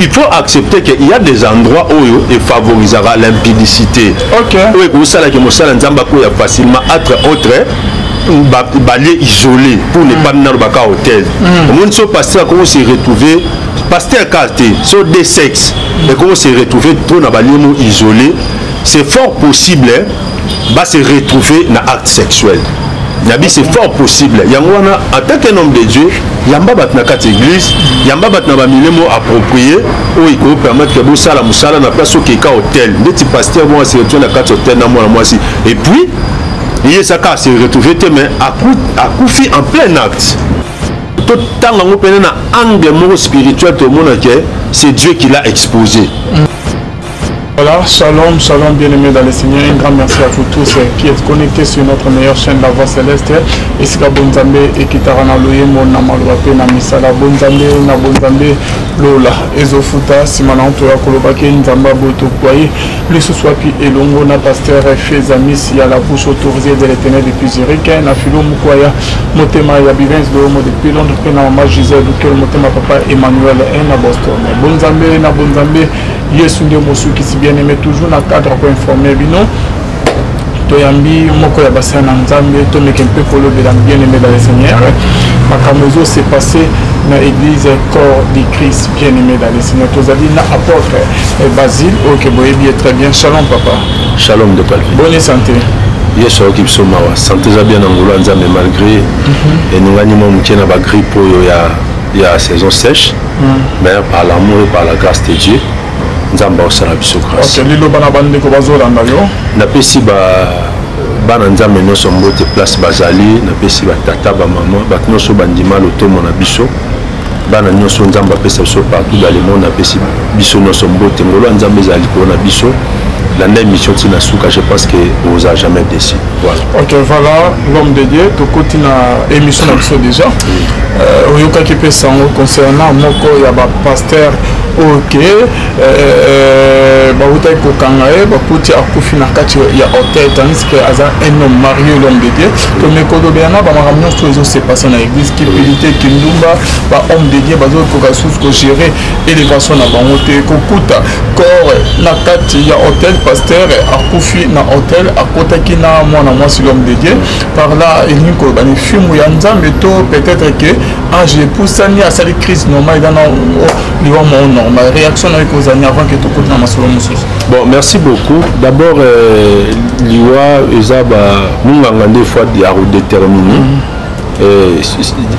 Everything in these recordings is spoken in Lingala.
Il faut accepter qu'il y a des endroits oyo efavorisaka l'impudicité, oyo ekosalaki mosala Nzambe akoya facilement, entre autres balieux isolé, pour ne pas nalobaka hôtel. Omoni, so pasteur akoki se retrouver, pasteur kaka te, so deux sexes ekoki se retrouver trop na balieux mo isolé, c'est fort possible ba se retrouver na acte sexuel. Nabi, c'est fort possible. Yango wana, en tant qu'un homme de Dieu, yamba bato na kati église, yamba bato na bamilieu mo approprié oyo ekoki permettre ke bosala mosala na place. Okeka hôtel ndeti pasteur mo ase retrouve na kati hôtel na mwana mwasi, et puis ye ezaka ase retrouve te, mais akufi en plein acte. Totanga yango mpena na angle moko spirituel, tomona ke c'est Dieu qui l'a exposé. Voilà, shalom, shalom, bien-aimés dans le Seigneur. Un grand merci à vous tous qui êtes connectés sur notre meilleure chaîne, La Voix Céleste. Esika bonzambe ekitaka na loyembo, na maloba mpe na misala. Bonzambe na bonzambe, lola ezofuta. Nsima na toya kolobaki Nzambe aboye tokwaye lisusu wapi elongo na pasteur Fezamis ya la bouche autorisée de l'Éternel depuis Zurich, na Filo Mukwaya motema ya Bivens Loyomo depuis Londres, mpe na mama Gisèle Lukel motema papa Emmanuel na Boston. Bonzambe na bonzambe, Yesu nde mosukisi. Bien aimé, toujours na cadre koinforme bino, toyambi moko ya basali na Nzambe, tomeke mpe kolobela. Bien aimé dans le Seigneur, makambo ezose passe na église Corps de Christ. Bien aimé dans le Seigneur, tozali na apôtre Basile oyo ke boyebi ye très bien. Shalom, papa. Shalom de Calvin. Bonne santé? Yesu ayoki biso mawa. Santé eza bien na ngolu ya Nzambe, malgré eningani mwa moke na bagrippe oyo ya saison sèche, mais par l'amour et par la grâce de Dieu, Nzambe aosala biso grâce. Ok, liloba na bandeko bazolanda yo. Napesi ba bana Nzambe nyonso mbote place bazali. Napesi batata, bamama, bato nyonso bandima lotomo na biso, bana nyonso Nzambe apesa biso partout dans le monde, apesi biso nyonso mbote. Ngolu ya Nzambe ezala likolo na biso. Landa émission ntina suka, je pense que oza jamais déçu. Voilà. Ok, voilà, l'homme de Dieu, tokoti na émission na biso déjà. Oyokaki mpe sango concernant moko ya bapasteur oyo ke bautaki kokanga ye, bakuti akufi na kati ya hôtel, tandis que aza un homme marié. L'homme de Dieu, tomekolobela na bamakambo nyonso oyo ezose passe na église, cupidité, kindumba, bahomme de Dieu bazokoka susu kogérer élévation na bango te. Kokuta corps na kati ya hôtel, pasteur akufi na hôtel, akotaki na mwana mwasi. L'homme de Dieu, par là elingi koloba ni fimbu ya Nzambe to peut-être que âge epusani, asali crise normale, eza na liwa moko normal? Réaction na yo ekozani avant ke tokoti na masolo mosusu? Bon, merci beaucoup. D'abord, liwa eza ba munganga nde fois ya kodéterminer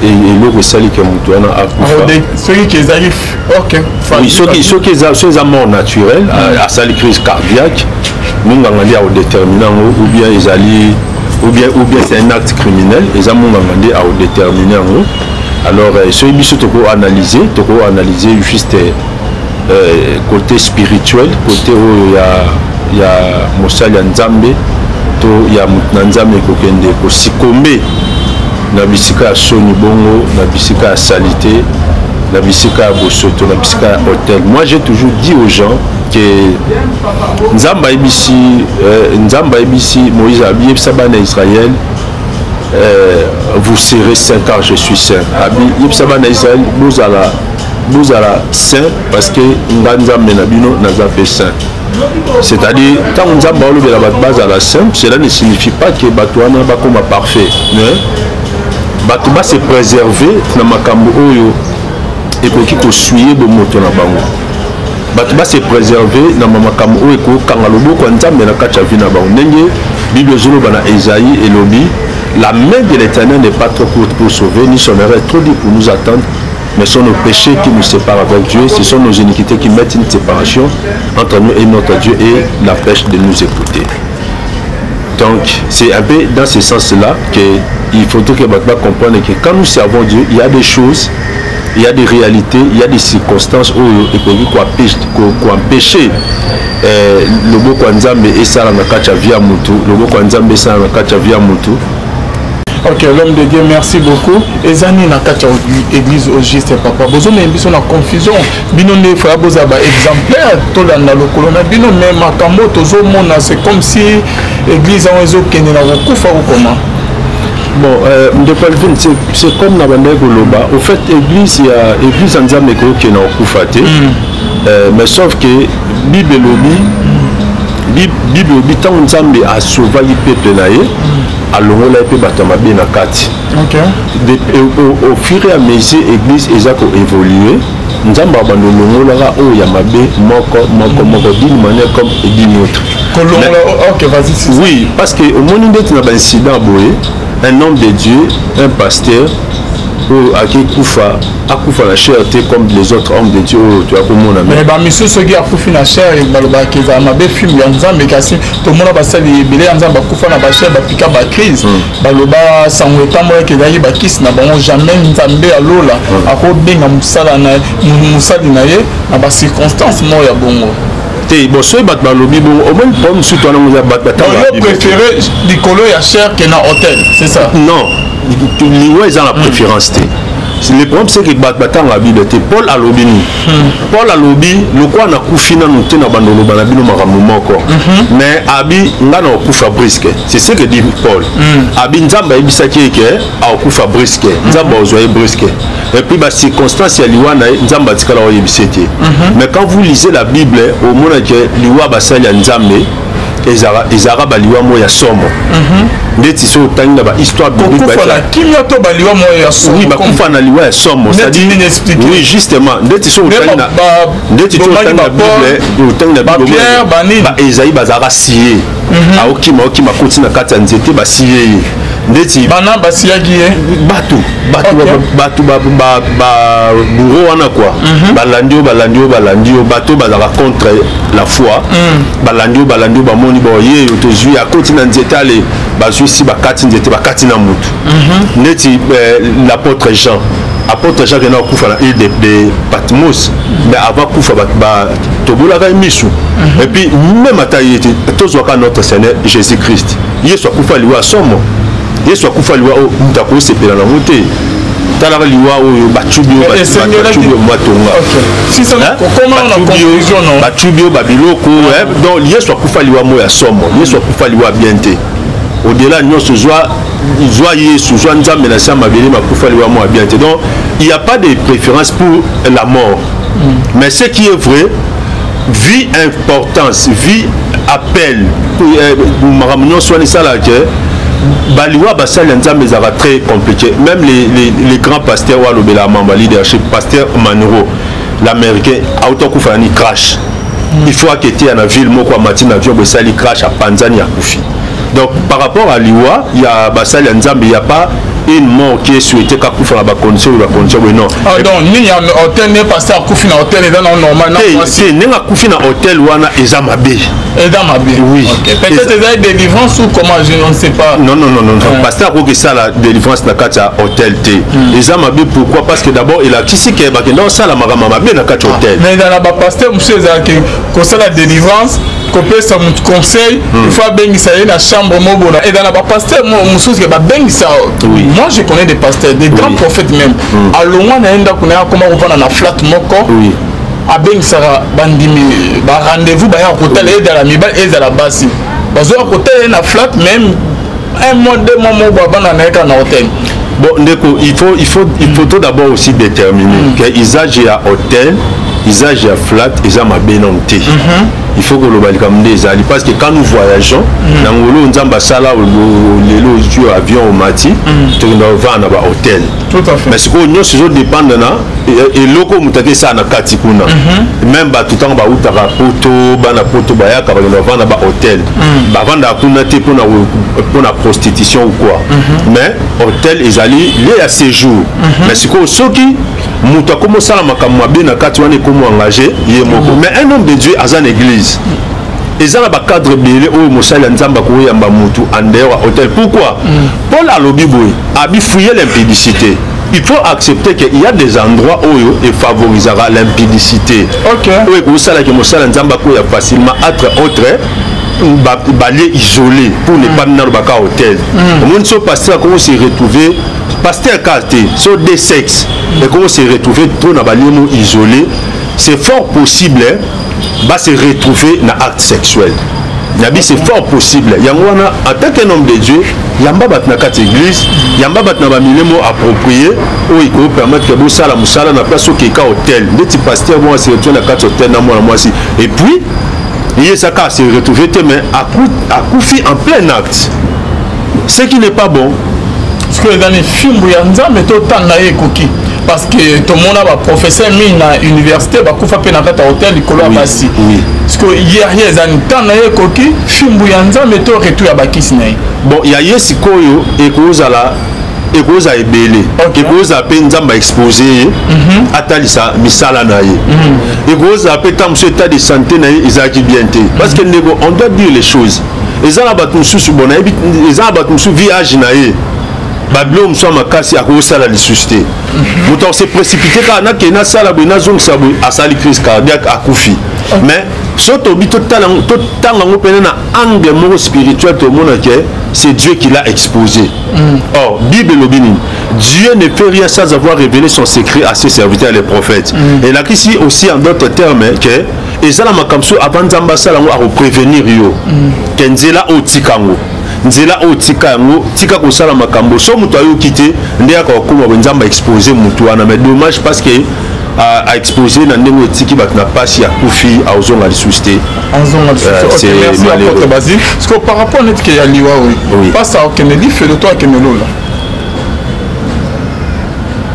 eloko esali ke moto wana akufa. Soki ke ezali, ok. Oui, soki eza mort naturelle, asali crise cardiaque, munganga nde akodétermine yango, ou bien ezali ou bien c'est un acte criminel, eza munganga nde akodétermine yango. Alors soki biso toko analyser juste côté spirituel, côté oyo ya mosali ya Nzambe to ya moto na Nzambe ekokende kosikombe na bisika ya soni bongo, na bisika ya salité, na bisika ya bosoto, na bisika ya hôtel. Moi, j'ai toujours dit aux gens que Nzambe ayebisi Moïse, ayebisa bana ya Israël: "Vous serez saint car je suis saint." Abi yebisa bana ya Israël, bozala saint parce que nga Nzambe na bino naza mpe saint. C'est-à-dire, ntango Nzambe aolobela bato bazala saint, cela ne signifie pas que bato wana bakóma parfait, mais bato base préserver na makambo oyo ekoki kosouiller bomoto na bango, bato base préserver na makambo oyo ekokanga loboko ya Nzambe na kati ya vie na bango. Ndenge Bible ezoloba na Esaïe, elobi: "La main de l'Éternel n'est pas trop courte pour sauver, ni son oreille trop dure pour nous attendre, mais ce sont nos péchés qui nous séparent avec Dieu, ce sont nos iniquités qui mettent une séparation entre nous et notre Dieu et l'empêchent de nous écouter." Donc, c'est un peu dans ce sens-là qu'il faut que bato comprendre que quand nous servons Dieu, il y a des choses, il y a des réalités, il y a des circonstances oyo ekoki koempêcher loboko ya Nzambe esala na kati ya vie ya motu, loboko ya Nzambe esala na kati ya vie ya motu. Ok, l'homme de Dieu, merci beaucoup. Eza nini na kati ya église au juste, papa? Bozomema biso na confusion. Bino nde foya bozala baexemplaire, tolanda lokolo na bino, mais makambo tozomona, c'est comme si église yango ezokende na kokufa kokoma. Bon, ndeko Alvin, c'est comme na bandaki koloba, au fait, église ya Nzambe ekokende na kokufa te. Mais sauf que Bible elobi, Bible elobi, ntango Nzambe asauvaki peuple na ye, alongola ye mpe bato ya mabe na kati. Au fur et à mesure église eza koévolue, Nzambe abanda olongolaka oyo ya mabe moko moko moko, d'une manière comme d'une autre. Kolongola, ok, vas-y. Si. Oui, parce que omoni ndeti na baincident boye, un homme de Dieu, un pasteur oyo akekufa, akufa na chair te comme les autres hommes de Dieu oyo toya komona. Mais bamisusu, soki akufi na chair, balobaka ezala mabe, film ya Nzambe. Kasi tomona basali ebele ya Nzambe akufa na bachair, bapika bacrise, baloba sango etambolaki ezalaki bakisi na bango. Jamais Nzambe ya lola akobenga mosala na mosali na ye na bacirconstance moko ya bongo. Te, bon, soki bato balobi bongo, omoni problème mosusu wana eza bato batanga. Yo préféré likolo ya chair ke na autel, c'est ça? Non, liwa eza na préférence te. Le problème, c'est que bato batanga Bible te. Paul alobi nini? Paul alobi: lokola nakufi nanu te, na bando oloba na bino makambo moko, mais abi nga na okufa brusque. C'est ce que dit Paul. Abi Nzambe ayebisaki ye ke akokufa brusque, Nzambe azwa ye brusque, et puis bacirconstance ya liwa na ye, Nzambe atikala oyebisa te. Mais quand vous lisez la Bible, omona ke liwa basali ya Nzambe ezalaka baliwa moko ya somo, ndeti so otangi na bahistoire. Kokufa na kimia to baliwa moko ya somo? Oui, bakufa na liwa ya somo. Oui, justement, ndeti so otangi na, ndeti so otangi na Bible, otangi na Bible, baEsaïe bazalaka sie, aokima, okima, akoti na kati ya nzete, basie ye ndeti. Bana basiyaki ye? Bato babourreau wana kua, balandi oyo, balandi oyo, balandi oyo, bato bazalaka contre la foi, balandi oyo, balandi oyo, bamoni bo ye oyo tozwi, akoti na nzete, ale bazwi si, bakati nzete, bakati na mutu. Neti l'apôtre Jean, apôtre Jean kenda akufa na île de Patmos, mais avant kufa tobolaka ye misu. Et puis même ata ye te, tozwaka notre Seigneur Jésus Christ. Yesu akufa liwa ya somo. Yesu akufa liwa oyo moto akosepela nango te. Talaka liwa oyo bacubi oyo, matonga bacubi oyo, babiloko. Donc Yesu akufa liwa moko ya somo. Yesu akufa liwa bien te. Au-delà nyonso, zwa, zwa Yesu, zwa Nzambe na se ya mabele, makufa liwa moko ya bien te. Donc il n'y a pas de préférence pour la mort, mais ce qui est vrai, vie importance, vie appel, makambo nyonso wana esalaka ke baliwa basali ya Nzambe ezalaka très compliqué. Même les grands pasteurs oyo alobelaka mambo ya leadership, pasteur Monroe l'Américain, auta kufa na ni crash. Il faut aketeya na ville moko, amati na avion, esali crash, apanzani, akufi. Donc par rapport à liwa ya basali ya Nzambe, il y a pas une mort qui est souhaité, kakufa na bacondition oyo, bacondition boye, non. Ah, donc nini ya hôtel ne pasteur akufi na hôtel eza na normal na te, ndenge akufi na hôtel wana eza mabe. Eza mabe? Oui. Okay. Peut-être eza délivrance ou comment, je ne sais pas. Non, non, non, non, ouais. Pasteur akoki esala délivrance na kati ya hôtel te. Eza mabe. Pourquoi? Parce que d'abord elakisi ke bakenda kosala makambo mabe na kati ya hôtel. Mais na bapasteur mosusu ezalaki kosala délivrance, kopesa motu conseil, il faut abengisa ye na chambre mobona. Eza na bapasteur mosusu ke babengisa. Moi, je connais des pasteurs, des grands prophètes même, alongwa na ye ndako na ye, akoma kovanda na flat moko, abengisaka bandimi barendez-vous, bayaka kotala, ezala mibali, ezala basi, bazoya kotala ye na flat. Même un mois, 2 mois moko, abanda na ye kaka na hôtel. Bon, ndeko, il faut tout d'abord aussi déterminer que usage ya hôtel, usage ya flat eza mabe nano te. Il faut koloba likambo nde ezali, parce que quand nous voyageons, na ngolo Nzambe asala, lelo ozwi avion, omati, tokenda kovanda na bahôtel. Tout à fait. Mais sikoyo nyonso ezodépendre na eloko moto ake esala na kati kuna. Même bato ntango bautaka Poto, bana Poto bayaka, bakenda bavanda bahôtel, bavandaka kuna te mpona prostitution ou quoi, mais hôtel ezali lieu ya séjour. Mais sikoyo soki moto akomi osala makambo mabe na kati wana, ekomi engage ye moko. Mais un homme de Dieu aza na église, eza na bacadre ebele oyo mosali ya Nzambe akoyamba motu en dehors ya hôtel. Pourquoi? Paul alobi boye, abi: fuyez l'impudicité. Il faut accepter qu'il y a des endroits oyo efavorisaka l'impudicité, oyo ekosalaki mosala Nzambe akoya facilement, entre autres balieu isolé, pour ne pas nalobaka hôtel. Omoni, so pasteur akoki se retrouver, pasteur kaka te, so deux sexes ekoki se retrouver trop na balieu mo isolé, c'est fort possible ba se retrouver na acte sexuel. Nabi, c'est fort possible. Yango wana, en tant qu'un homme de Dieu, yamba bato na kati église, yamba bato na bamilieu moko approprié oyo ekopermettre ke bosala mosala na place okeka hotel, ndeti pasteur moko ase retrouve na kati hotel na mwana mwasi, et puis ye ezaka ase retrouve te, mais akufi en plein acte, ce qui n'est pas bon. Sikoyo eza ni fimbu ya Nzambe to tanga ye ekoki, parce que tomona baprofesseur mingi na université bakufa mpe na kati ya hotel likolo ya basi. Sikoyo ye eza ni ntan na ye ekoki, fimbu ya Nzambe to retour ya bakisi na ye? Bon, ya ye sikoyo ekozala ebele. Ekozala mpe Nzambe aexpose ye, atalisa misala na ye. Ekozala mpe ntango mosusu état de santé na ye ezalaki bien te, parce que ndeko, on doit dire les choses. Eza na bato mosusu, bon, nayebi, eza na bato mosusu, vu âge na ye, babiloko mosusu ya makasi akosala lisusu te. Moto akose précipité kaka, nakende nasala boye, nazongisa boye, asali crise cardiaque, akufi. Mais so tobi totanga yango mpena na angle moko spirituel, tomona ke c'est Dieu qui l'a exposé. Or Bible elobi nini? Dieu ne fait rien sans avoir révélé son secret à ses serviteurs, les prophètes. Elakisi aussi, en d'autres termes, ke eza na makambo so avant Nzambe asala yango, akoprévenir yo ke nzela oyo tika yango, nzela oyo tika yango, tika kosala makambo. So moto ayoki te, nde yaka kokóma boye, Nzambe aexpose motu wana. Mais dommage, parce que aexpose na ndenge etiki bato na mpasi, akufi, azonga lisusu te. Azonga lisusu. Ok, merci, apôtre Basile. Parce que par rapport neti ke ya liwa, oui, pasa okende lifelo to akende lola?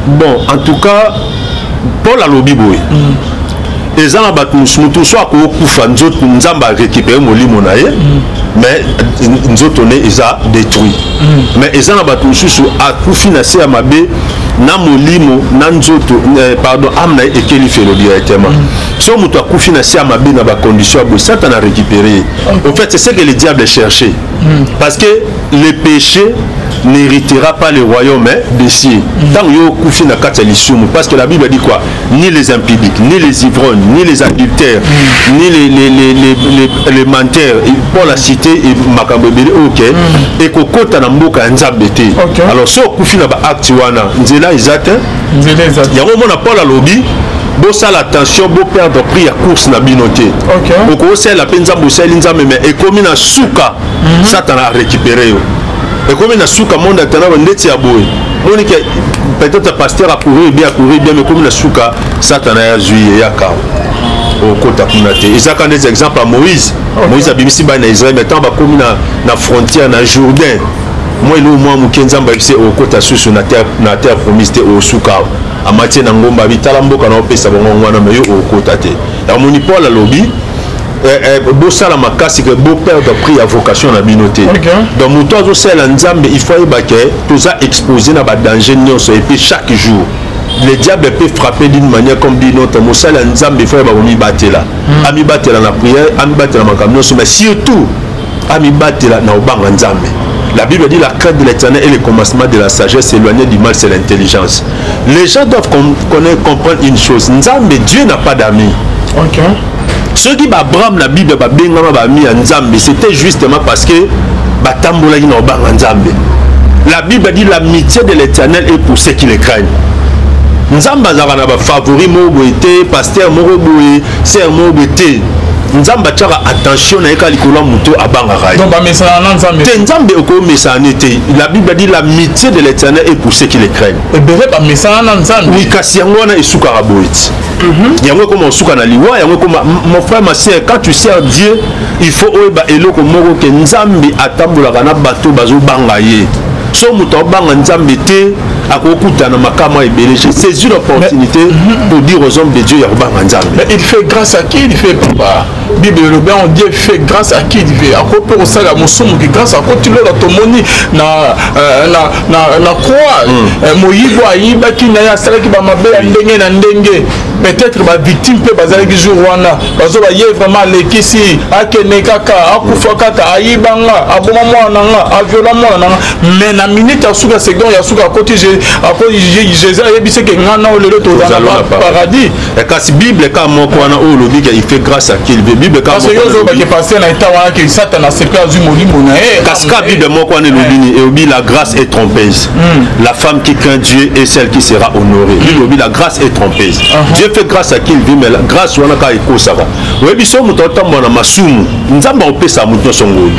Bon, en tout cas, Paul alobi boye: eza na bato mosusu, motu mosusu akokufa nzoto, Nzambe arécupéré molimo na ye, mais nzoto ne eza détruit. Mais eza na bato mosusu, akufi na se ya mabe, na molimo na nzoto, pardon, âme na ye ekeli felo directement. So moto akufi na se ya mabe, na bacondition ya boye, Satan a récupéré ye. Au fait, c'est ce que le diable cherchait, parce que le péché n'héritera pas le royaume des cieux. Tant yo okufi na kati ya lisumu, parce que la Bible dit quoi? Ni les impudiques, ni les ivrognes, ni les adultères, ni les menteurs. Paul a cité makambo ebele oyo ke ekokota na mboka ya Nzambe te. Alors so okufi na baacte wana, nzela eza te. Nzela eza te. Yango omona Paul alobi: bosala attention, boperdre prix ya course na bino te. Okosalela mpe Nzambe, osaleli Nzambe, mais ekomi na suka, Satana arécupéré yo. Ekomi na suka, monde atana ndeti ya boye, monike peut-être pasteur acourir bien, acourir bien, mais ekomi na suka, Satana yazwi ye, yaka okota kuna te. Ezaka ndeti exemple ya Moïse. Moïse abimisi bana na Israel, mais ntango bakomi na frontière na Jourdain, mwa eloko mwa moke, Nzambe ayebisi: okota susu na terre promise te, osuka awa. Amatie na ngomba, abi: tala mboka na opesa bango wana, mais yo okota te. Yango moni Paul alobi: bosala makasi ke boperdre prix ya vocation na bino te. Donc moto azosalela Nzambe, il faut ayeba ke toza exposé na badanger nyonso, et puis chaque jour le diable peut frapper d'une manière comme d'une autre. Mosali ya Nzambe, il faut ayeba komibatela, amibatela na prière, amibatela makambo nyonso, mais surtout amibatela na obanga Nzambe. La Bible dit: la crainte de l'Éternel est le commencement de la sagesse, s'éloigner du mal, c'est l'intelligence. Les gens doivent connaître, comprendre une chose: Nzambe, Dieu n'a pas d'amis. Soki baAbraham na Bible babengama bami ya Nzambe, c'était justement parce que batambolaki na obanga Nzambe. La Bible dit: l'amitié de l'Éternel est pour ceux qui le craignent. Nzambe azalaka na bafavori moko boye te, pasteur moko boye, sœur moko boye te. Nzambe atiaka attention na ye kaka likolo ya moto abangaka ye. Donc bamesana na Nzambe? Te, Nzambe okomesana ne te. La Bible dit: l'amitié de l'Éternel est pour ceux qui le craignent. Ebele bamesana na Nzambe. Oui, kasi yango wana esukaka boye ti yango ekoma osuka na liwa. Yango ekoma, mon frère, ma sœur, quand tu sers Dieu, il faut oyeba eloko moko ke Nzambe atambolaka na bato bazobanga ye. So moto abanga Nzambe te, akokutana makama ebele. Je saisis l'opportunité pour dire aux hommes de Dieu ya kobanga Nzambe. Mais il fait grâce à qui il fait, papa. Bible elobi yango: Dieu fait grâce à qui il veut. Ako mpe kosala mosumuki grâce, akoti lola. Tomoni na croix, moyibi ayibaki na ye, asalaki bamabe ya ndenge na ndenge. Peut-être bavictime mpe bazalaki jour wana, bazoba ye vraiment alekisi, akende kaka, akufa kaka, ayibanga, aboma mwana na nga, aviola mwana na nga. Mais na minute ya suka, seconde ya suka, akoti Jésus, ayebisi ke nga na lelo tozala na paradis. Kasi Bible ka moko wana oyo olobi ke il fait grâce à qui il veut, Bible ka moko ozobake pasteur na eta wana ke Satan asepe, azwi molimo na ye. Kasi ka Bible moko wana elobi nini? Elobi: la grâce est trompeuse, la femme qui craint Dieu est celle qui sera honorée. Bible elobi: la grâce est trompeuse. Dieu Dieu fait grâce à qui il veut, mais la grâce wana kaka ekosaka. Oyebi, so moto aotambola na masumu, Nzambe akopesa moto nyonso ngolu.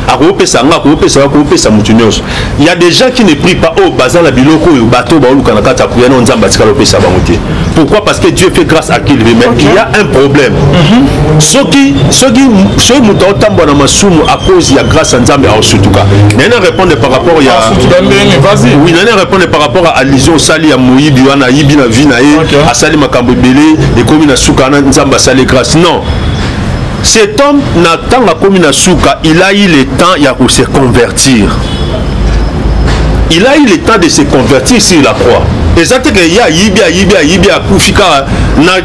Akopesa nga, akopesa, akopesa moto nyonso. Il y a des gens qui ne prient pas, oyo baza na biloko oyo bato baoluka na kati ya prière, no Nzambe atikala opesa bango te. Pourquoi? Parce que Dieu fait grâce à qui il veut, mais il y a un problème. Soki moto aotambola na masumu à cause ya grâce ya Nzambe, aosutuka. Nani répondre par rapport ya Vas-y. Oui, nani répondre par rapport à allusion osali ya moyibi wana, ayibi na vie na ye, asali makambo ebele, ekomi na suka wana, Nzambe asali grâce? Non, cet homme, na ntango akomi na suka, il a eu le temps ya kose convertir. Il a eu le temps de se convertir sur la croix. Eza te ke ye ayibi, ayibi, ayibi, akufi kaka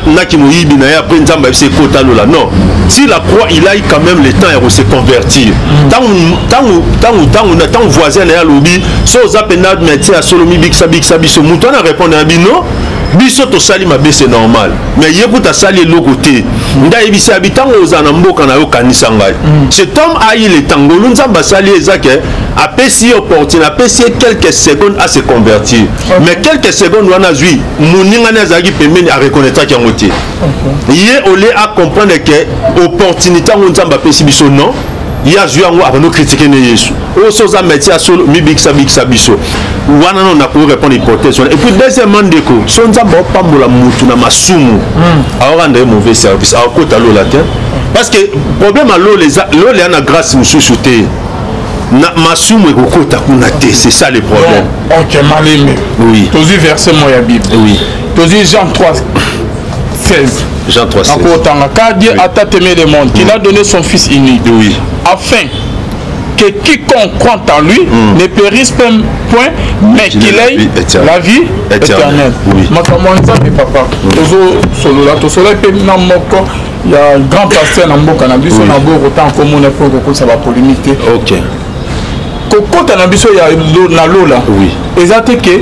naki moyibi na ye, après Nzambe ayebisi ekota lola. Non, sur la croix, il a eu quand même le temps ya kose convertir. Ntango voisin na ye alobi: «So oza mpenza médecin ya solo, mibikisa, bikisa biso.» Moto wana répondre na bino: «Biso tosali mabe, c'est normal, mais ye kuta asali eloko te.» Nde ayebisi abi: «Ntango ozala na mboka na yo, kanisa ngai.» Cet homme a eu le temps. Ngolu Nzambe asali eza ke apesi ye opportunité, apesi ye quelques secondes à se convertir. Mais quelques secondes wana azwi, moningani azalaki pembeni areconnaîtraki yango te. Ye, au lieu acomprendre ke opportunité yango Nzambe apesi biso, non, ye azwi yango, abandi ocritiquer ne Yesu: «Oyo so oza médecin ya solo, mibikisa, bikisa biso.» Wana no nakoki répondre hypothèse wana. Et puis deuxièmement, ndeko, so Nzambe aopambola mutu na masumu, aorendre ye mauvais service, akota lola te, parce que problème ya lola eza lola ya na grâce mosusu te, na masumu ekokota kuna te. C'est ça le problème. Bon, ok, maleme. Oui. Tozwi verset moko ya Bible. Tozwi Jean 3 16. Jean 3 16. Nakotanga: «Car Dieu a tant aimé le monde qu'il a donné son fils unique, afin que quiconque croit en lui ne périsse point, mais qu'il ait la vie éternelle.» Makambo ya Nzambe, papa, tozosolola, tosolola mpe na moko ya grand pasteur na mboka na biso, na boyo kotanga komona mpo kokotisa bapolémique te. Kokota na biso ya na lola eza te ke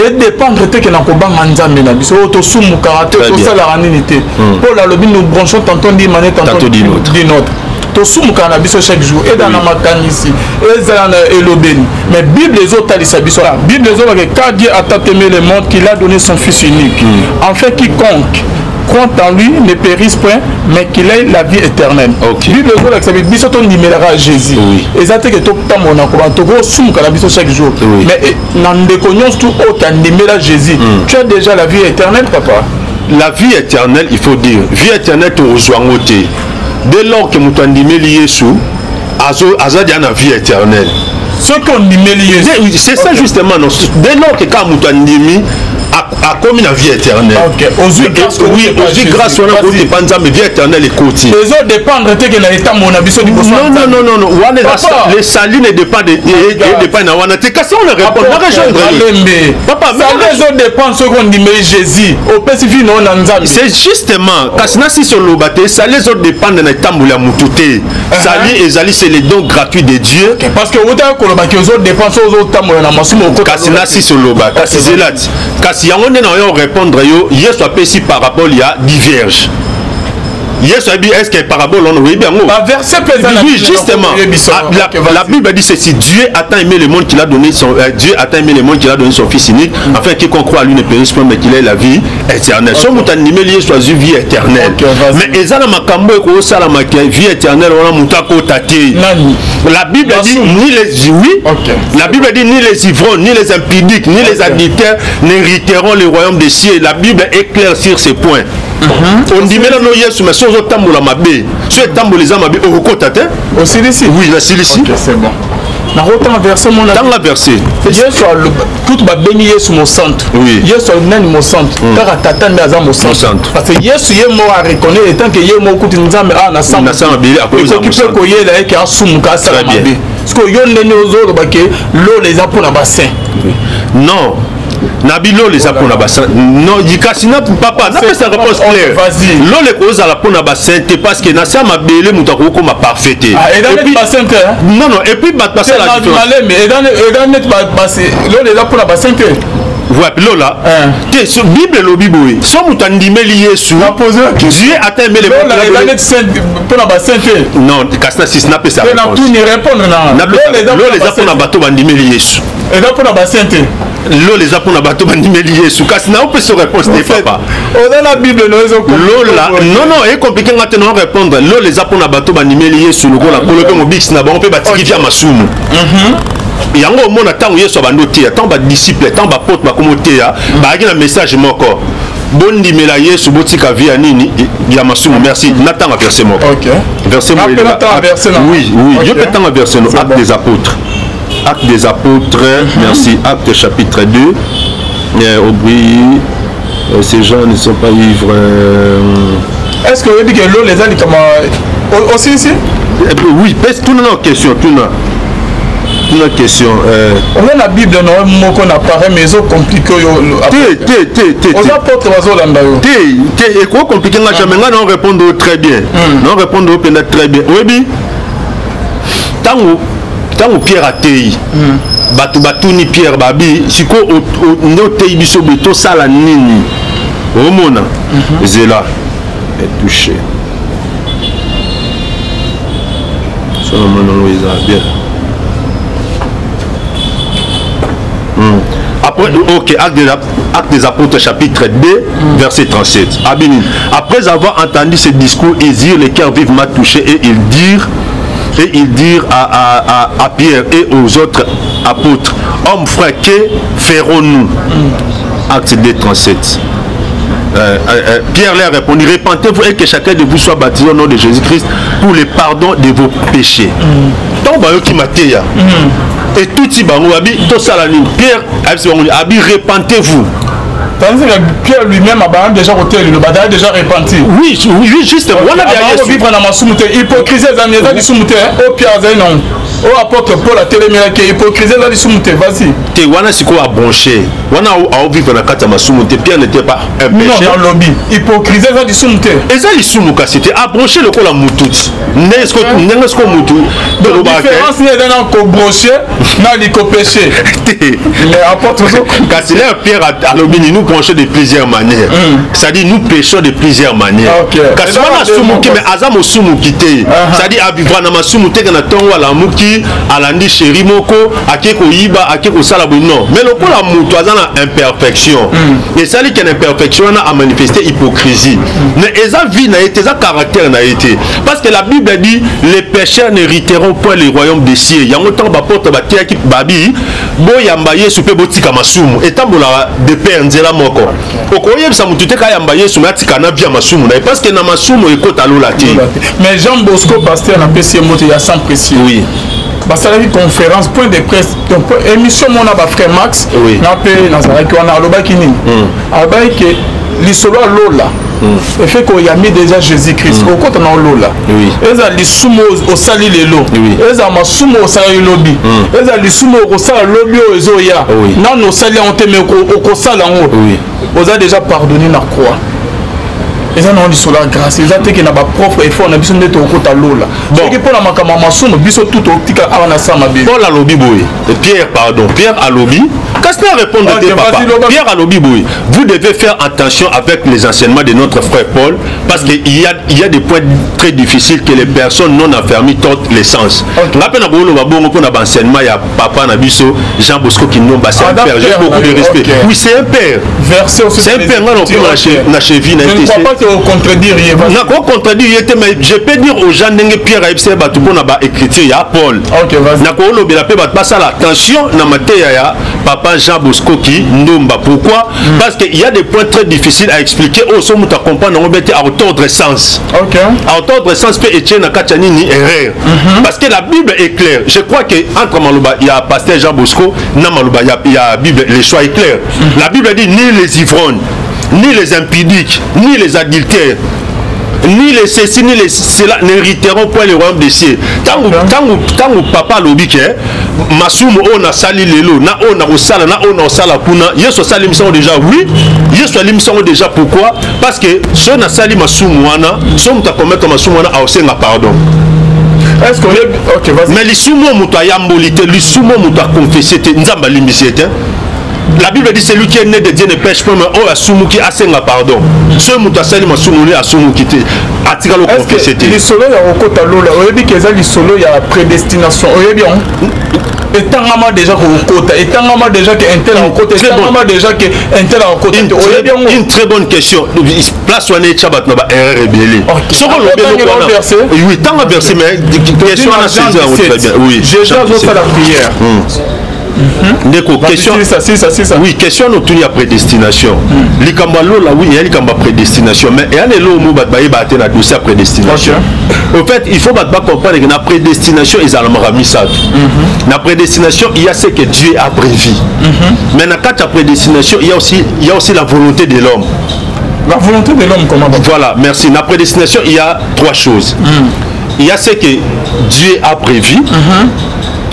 edépendre te ke na kobanga Nzambe na biso oyo tosumukaka te, tosalaka nini te. Paul alobi: «Nous bronchons tantôt d'une manière, tantôt d'une autre.» Tosumukaka na biso chaque jour, ezala na makanisi, ezala na elobeli, mais Bible ezotalisa biso, Bible ezolaka: «Car Dieu a tant aimé le monde qu'il a donné son fils unique, afin quiconque croit en lui ne périsse point, mais qu'il ait la vie éternelle.» Bible ezolakisa biso tondimelaka Jésus. Eza te ke totambola na koba, tokosumuka na biso chaque jour, mais na ndeko nyonso tu oyo tandimela Jésus, tu as déjà la vie éternelle, papa. La vie éternelle, il faut dire, vie éternelle tozwa yango te. Dès lors que moto andimeli Yesu, aza dia na vie éternelle. Soki ondimeli Yesu. C'est ça justement. Non, dès lors que kaka moto andimi, akomi na vie éternelle. Ozwi. Oui, ozwi grâce wana koti epa Nzambe, vie éternelle ekoti. Ezodépendre te ke na etambo na biso liboso. Non, non, non, non, non, wana le salut ne dépend de dépend na wana te. Kasi on répond na rejoindre. Papa, salut ezodépendre soki ondimeli Jésus, opesi vie na yo na Nzambe. C'est justement, kasi na sisi oloba te salut ezodépendre na etamboli ya motu te. Salut ezali, c'est le don gratuit de Dieu. Parce que otaka kolobaki ozodépendre soki ozotambola na masumu. Kasi na sisi oloba, kasi zela ti, kasi yango nde na yo répondre yo. Yesu apesi parabole ya 10 vierges. Yesu ayebi, est ce que parabole wana oyebi yango? Oui, justement. La Bible dit ceci: Dieu a tant aimé le monde qu'il a donné son Dieu a tant aimé le monde qu'il a donné son fils unique, afin que quiconque croit à lui ne périsse point, mais qu'il ait la vie éternelle. So moto andimeli Yesu, azwi vie éternelle, mais eza na makambo ekosalamaka, vie éternelle wana moto akota te. La Bible dit ni les, oui, la Bible dit: «Ni les ivrognes, ni les impudiques, ni les adultères n'hériteront le royaume des cieux.» La Bible est claire sur ces points. Ondimela no Yesu, mais so ozotambola mabe, so etambola eza mabe, okokota te. Osilisi? Oui, nasilisi. C'est bon, nakotanga verset mona. Tanga verset. Yesu kutu babengi Yesu mosantu. Yesu nani mosantu? Kaka Tata nde aza mosantu, parce que Yesu ye moko areconnaître étant que ye moko kutu Nzambe awa na ekoki mpe koyela eke asumuka, asala mabe. Parce que yo ndenge ozoloba ke lola eza mpona basaint. Non, na bilola eza mpona basaint, non. Kasi na papa, napesa réponse claire: lola ekozala mpona basaint te, parce que na se ya mabele moto akokoma parfait te. Non, non, et puis bato basala Lola eza mpona basaint te. Lola te. Bible elobi boye: so moto andimeli Yesu, Dieu ata aimé. Mpona basaint te. Non, kasi na sisi napesa. Lola eza mpona bato bandimeli Yesu. Eza mpona basaint te. Lola eza mpona bato bandimeli Yesu. Kasi naopesa réponse te, papa. Oza na Bible no? Lola, non, non, ecompliquer nga te. Na répondre, lola eza mpona bato bandimeli Yesu lokola Nkolo mpe mobikisi na bango, mpe batiki via masumu. Yango omona, ntango Yesu abandi oteya, ntango badisciple, ntango baapôtre bakomi oteya, bayaki na message moko: bondimela Yesu, botika vie ya nini? Ya masumu. Merci. Natanga verset moko. Verset, oui, yo mpe tanga verset no. Acte des apôtres, Acte des apôtres. Merci. Acte chapitre 2. Aubry, ces gens ne sont pas ivres. Est-ce que oyebi ke lola eza likambo osilisi? Oui, tuna na question, tuna, tuna question. Oza na Bible na yo moko na pareil, mais ezocompliquer oyo. Te, te, te, te. Oza apôtre, bazolanda yo. Te, te, ekocompliquer nga jamais. Nga na répondre très bien, na répondre mpenza très bien. Oyebi, ntango Pierre ateyi, bato batuni Pierre, babi: sikoyo nde oteyi biso boye, tosala nini? Omona, zela etouche so namona yango eza bien. Après, ok, Acte des Apôtres, chapitre 2, verset 37. Abini. Après avoir entendu ce discours, ils eurent le cœur vivement touché et ils dirent à Pierre et aux autres apôtres: Hommes frères, que ferons-nous? Acte 2, 37. Pierre leur répondit: Répentez-vous et que chacun de vous soit baptisé au nom de Jésus-Christ pour le pardon de vos péchés. Tant bayoki mateya etuti bango, babi: tosala nini? Pierre ayebisi bango, abi: répentez-vous. Tandis que Pierre lui-même abanda déjà koteya liloba, azali déjà repenti. Oui, juste wana bya Yesu. Vivre na masumu te. Hypocrisie eza lisumu te? Oyo Pierre azali nango, oyo apôtre Paul atelemelaki, hypocrisie eza lisumu te? Vas-y. Te, wana sikoyo abranché, wana aovivre na kati ya masumu te. Pierre n'était pas un péché. Non, nalobi hypocrisie eza lisumu te? Eza lisumu kasi te. Abranché lokola mutu ti ndenge sikoyo mutu. Différence nini eza na kobrancher na likopéché? Te. Mais apôtre. Kasi là, Pierre alobi nini? Nous branchons de plusieurs manières, c'est-à-dire nous péchons de plusieurs manières. Kasi wana asumuki, mais aza mosumuki te, c'est-à-dire avivra na masumu te, ke na ntongo alamuki, alandi chéri moko, ake koyiba, ake kosala boye, non. Mais lokola moto aza na imperfection, esali ke na imperfection wana amanifeste hypocrisie. Mais eza vie na ye te, eza caractère na ye te, parce que la Bible dit: les pécheurs n'hériteront point le royaume des cieux. Yango ntango baapôtre bateyaki, babi: boyamba Yesu mpe botika masumu. Etambolaka de pair, nzela moko. Okoyebisa motu te kayamba Yesu, mais atika na via masumu na ye, parce que na masumu ekota lola te. Mais Jean Bosco, pasteur, napesi ye mbote ya sans précieux. Basalaki conférence, point de presse, donc émission mona bafrère Max na mpe nazalaki wana. Alobaki nini? Alobaki ke lisolo ya lola efe koyambi déjà Jésus Christ, okota na olola. Eza lisumu osali lelo, eza masumu osalaki lobi, eza lisumu okosala lobi oyo ezoya, nano osali yango te, mais okosala yango, oza déjà pardonné na croix. Eza nango lisolo ya grâce, eza teke na bapropre effort na biso nde tokokota lola. Soki mpo na makambo ya masumu, biso tu totika awa na sa mabe. Paul alobi boye, Pierre, pardon, Pierre alobi, kasi na répondre te, papa. Pierre alobi boye: vous devez faire attention avec les enseignements de notre frère Paul, parce que il y a des points très difficiles que les personnes non affermies tordent les sens. Nga mpe na koloba bongo mpo na baenseignement ya papa na biso Jean Bosco Kindomba. C'est un père, j'ai beaucoup de respect. Oui, c'est un père, c'est un père. Nga na na cheville na ye te. Nakocontredire ye te, mais je peux dire aux gens ndenge Pierre ayebisa bato mpo na baécriture ya Paul. Nakolobela mpe bato basala attention na mateya ya papa Jean Bosco Kindomba. Pourquoi? Parce que il y a des points très difficiles à expliquer oyo so moto acomprendre yango be te, aotordre sens, aotordre sens mpe etie na kati ya nini? Erreur. Parce que la Bible est claire. Je crois que entre maloba ya pasteur Jean Bosco na maloba ya Bible, le choix est clair. La Bible dit: ni les ivrognes, ni les impudiques, ni les adultères, ni les ceci, ni les cela n'hériteront point le royaume des cieux. Ntango papa alobi ke masumu oyo nasali lelo, na oyo nakosala, na oyo nakosala kuna, Yesu asalimisi yango déjà. Oui, Yesu alimisi yango déjà. Pourquoi? Parce que so nasali masumu wana, so moto akomettre masumu wana, aosenga pardon. Est-ce que ok, vas-y. Mais lisumu oyo moto ayamboli te, lisumu oyo moto aconfesse te, Nzambe alimbisi ye te. La Bible dit: celui qui est né de Dieu ne pèche pas. Mais oyo asumuki asenga pardon. Soki moto asali masumu ne asumuki te, atikala oconfesse te. Lisolo ya kokota lola, oyebi ke eza lisolo ya prédestination? Oyebi yango? Etangama déjà kokota, etangama déjà ke un tel akokota, etangama déjà ke un tel akokota. Oyebi yango? Une très bonne question. Place wana etya bato na baerreur ebele. Soki olobi eloko wana, oui, tanga verset, mais question wana saisi yango très bien. Oui, Jésus azosala prière. Ndeko, question, oui, question wana otuni ya prédestination, likambo ya lola, oui, eya likambo ya prédestination, mais eya na eloko mo bato bayebaka te na dossier ya prédestination. Au fait, il faut bato bacomprendre que na prédestination ezalamaka misato. Na prédestination, il y a ce que Dieu a prévu, mais na kati ya prédestination, il y a aussi la volonté de l'homme. La volonté de l'homme, comment? Voilà, merci. Na prédestination, il y a trois choses. Il y a ce que Dieu a prévu,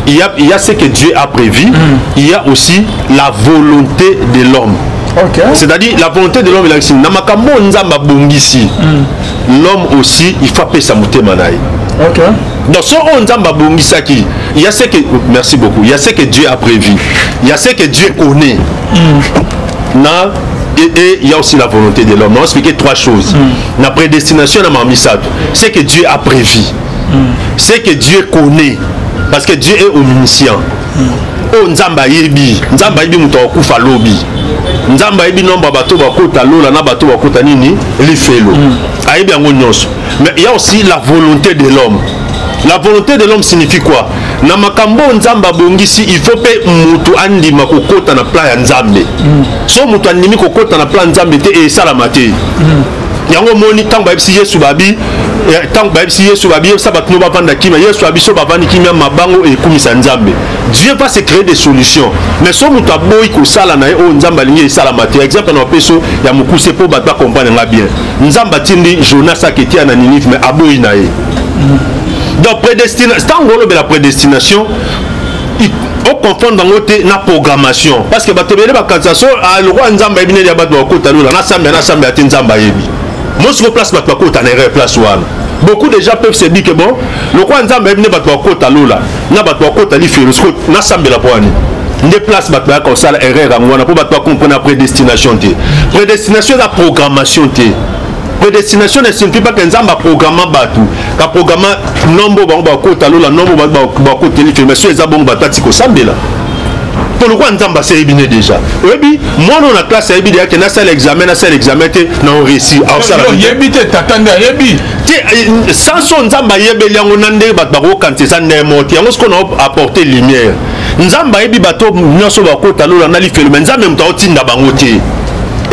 il y a ce que Dieu a prévu, il y a aussi la volonté de l'homme. C'est-à-dire, la volonté de l'homme, il a na makambo Nzambe abongisi, l'homme aussi, il faut apesa motema na ye. Donc so oyo Nzambe abongisaki, il y a ce que, merci beaucoup, il y a ce que Dieu a prévu, il y a ce que Dieu connaît, na et il y a aussi la volonté de l'homme. On a expliqué trois choses. La prédestination, na misato. Ce que Dieu a prévu. Ce que Dieu connaît. Parce que Dieu est omniscient. Oyo Nzambe ayebi, Nzambe ayebi moto akokufa lobi, Nzambe ayebi nombre ya bato bakota lola na bato bakota nini, lifelo, ayebi yango nyonso. Mais il y a aussi la volonté de l'homme. La volonté de l'homme signifie quoi? Na makambo oyo Nzambe abongisi, il faut mpe motu andima kokota na plan ya Nzambe. So moto andimi kokota na plan Nzambe te, esalama te. Yango omoni, ntango bayebisi Yesu, babi, ntango bayebisi Yesu, babi: "Yebisa bato no bavanda kimia." Yesu abi: "So bavandi kimia, mabango ekumisa Nzambe." Dieu va se créer des solutions, mais so moto aboyi kosala na ye oyo Nzambe alingi, esalama te. Exemple na bapeso ya mokuse mpo bato bacomprendre nga bien: Nzambe atindi Jonas aketia na Ninive, mais aboyi na ye. Donc prédestination, ntango olobela prédestination, oconfondre yango te na programmation, parce que bato ebele bakanisa so lokola Nzambe ayebi neti ya bato bakota lola, nasambela, nasambela te, Nzambe ayebi. Mosiko place bato bakota na erreur, place wana beaucoup de gens peuvent se dire que bon, lokola Nzambe ayebi nde bato bakota lola na bato bakota lifelo, siko nasambela mpo wani nde place bato bayaka kosala erreur yango wana, mpo bato bacomprendre na prédestination te. Prédestination eza programmation te. Prédestination ne signifie pas que Nzambe aprogramma bato, kaprogramma nombre bango bakota lola, nombre bato bakota lifelo. Mais so eza bongo, bato ati kosambela mpo lokola Nzambe aseyebi ne déjà, oyebi mwana oyo na classe, ayebi deya ke nasala examen, nasala examen te, na oréussi. Aosala yebi te, tata nde ayebi. Te, sans so Nzambe ayebeli yango na ndenge bato bakokanisa eza ndenge moko te. Yango sikoyo na apporter lumière. Nzambe ayebi bato nyonso bakota lola na lifelo, mais Nzambe moto aotinda bango te.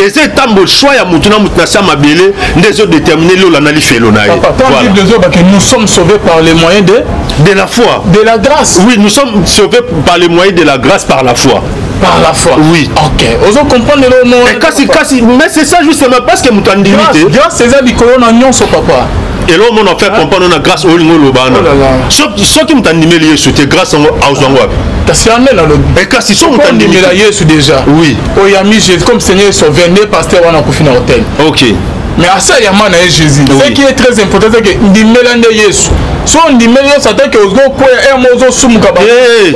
Eza etambo, choix ya mutu na mutu na se ya mabele nde ezodétermine lola na lifelo na ye. Voilà. Nous sommes sauvés par les moyens de la foi. De la grâce. Oui, nous sommes sauvés par les moyens de la grâce, par la foi. Par la foi. Oui. Ok, ozo comprendre le mot. Kasi kasi, mais c'est ça justement, parce que moto andimi te. Grâce eza likolo na nyonso, papa. Eloko mona faire comprendre na grâce oyo olingi oloba wana, soki moto andimeli Yesu te, grâce yango azwa yango wapi? Kasi amen alobi. Kasi so moto andimela Yesu déjà, oyami Jésus comme Seigneur et Sauveur, nde pasteur wana akufi na hôtel. Mais asala na ye Jésus. Ce qui est très important, c'est que ndimela nde Yesu. So ondimeli Yesu, atake ozokwea emo, ozosumuka,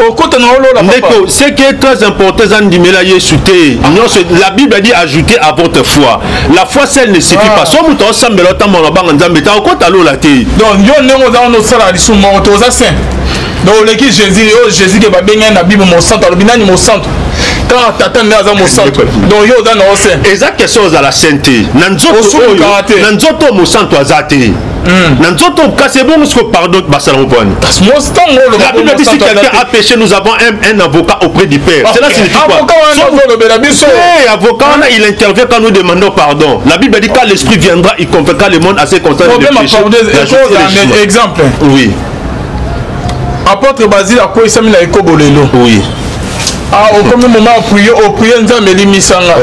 okota na olola. Ndeko, ce qui est très important eza ndimela Yesu te nyonso. La Bible dit: "Ajoutez à votre foi." La foi seule ne suffit pas. So moto aosambela, otambola na banga Nzambe te, okota lola te. Donc yo ndenge oza wana, osala lisumu moko te, oza saint, donc oleki Jésus. Oyo Jésus ke babengai na Bible mosantu, alobi nani mosantu? Kaka Tata nde aza mosantu. Donc yo oza na o saint. Eza question ozala saint te. Na nzoto oyo, na nzoto oyo, mosantu aza te na nzoto. Kasi ebongo siko pardon basalango mpo wani? La Bible dit: "Si quelqu'un a péché, nous avons un avocat auprès du Père." Cela signifie quoi? Hey, avocat wana, il intervient quand nous demandons pardon. La Bible dit: "Quand l'Esprit viendra, il convaincra le monde à ce concerne le péché." Exemple. Oui. Apôtre Basile akweyisami na ekobo lelo. Ah, okomi moment oprier, oprier: "Nzambe, elimisanga."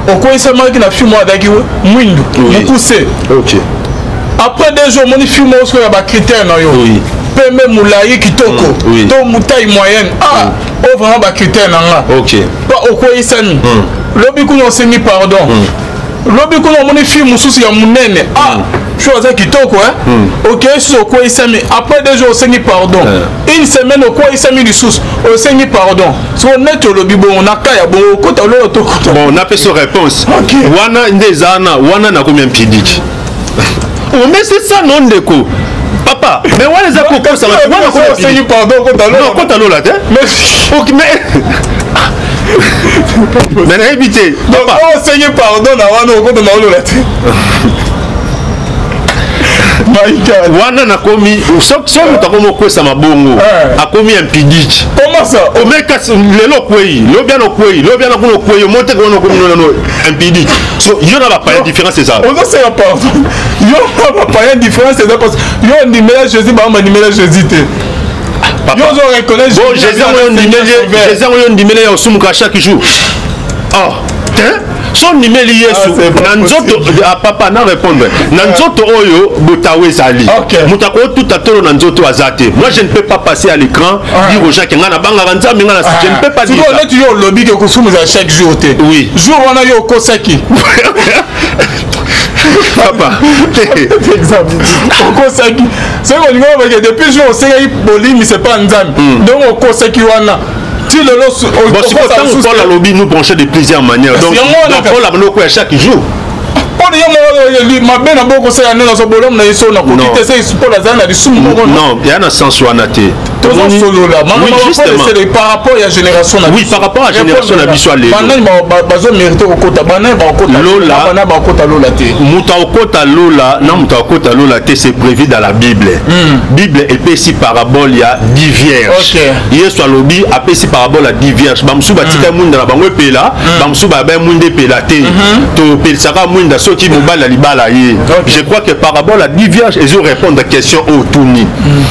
Okweyisamaki na fille moko azalaki mwindu, mokuse. Après 2 jours, omoni fille moko sikoyo ya bacritère na yo, pembe, molai, kitoko, to taille moyenne. Ah, oyo vraiment bacritère na nga. Pa okweyisami lobi kuna, osengi pardon. Lobi kuna, omoni fille mosusu ya monene. Ah, fille aza kitoko. Okei susu, okweyisami. Après 2 jours, osengi pardon. Une semaine, okweyisami lisusu, osengi pardon. Soko neti olobi bongo na ka ya bongo, okota olola tokota? Bon, napesi réponse wana nde eza wana. Wana nakomi impudique. Oh, mais c'est ça, non, ndeko? Papa, mais wana eza kokosa bato wana. Osengi pardon, okota lola? Okota lola te. Ok, mais nayebi te. Papa, osengi pardon na wana, okota na olola te. Wana nakomi, soki moto akomi okwesa mabongo, akomi impudique. Comment ça? Omekasi lelo okwei, lobi ana okwei, lobi ana kuna okwei, omoteke wana okomi nano impudique. So yo na bapaïens, différence eza? Ozosenga pardon, yo na bapaïens, différence eza parce yo ondimela Jésus, bango bandimela Jésus te. Yo ozo reconnaître. Bon, Jésus yango yo ondimeli ya osumuka chaque jour. Oh te, so ondimeli Yesu na nzoto, papa, na répondre na nzoto oyo botawe ezali, moto akotuta tolo na nzoto aza te. Moi, je ne peux pas passer à l'écran dire aux gens que nga nabangaka Nzambe, nga na, je ne peux pas dire ça. Neti yo olobi ke kosumu ezala chaque jour te. Oui. Jour wana yo okosaki. Papa. Okosaki soki olingi olobake depuis jour osengaki bolimbisi epa Nzambe, donc okosaki wana ti lelo. Bon, sikoyo ntango Paul alobi nous brancher de plusieurs manières, donc Paul abandi okoya chaque jour. Mpona ye moko mabe na bokosala nde nazo bolamu na ye, so nakoki te se Paul azali na lisumu moko. Non, ya na sens wana te. Tozosolola par rapport ya génération na Oui, par rapport à génération na biso ya lelo. Banani bazomérite kokota? Banani bakokota lola? Banani bakokota lola te? Moto akokota lola na moto akokota lola te, c'est prévu dans la Bible. Bible epesi parabole ya 10 vierges. Yesu alobi, apesi parabole ya 10 vierges. Bamosusu batika mwinda na bango epela, bamosusu baya mwinda epela te. Topelisaka mwinda soki mobali ya libala ye. Je crois que parabole ya 10 vierges ezo répondre question oyo tuni,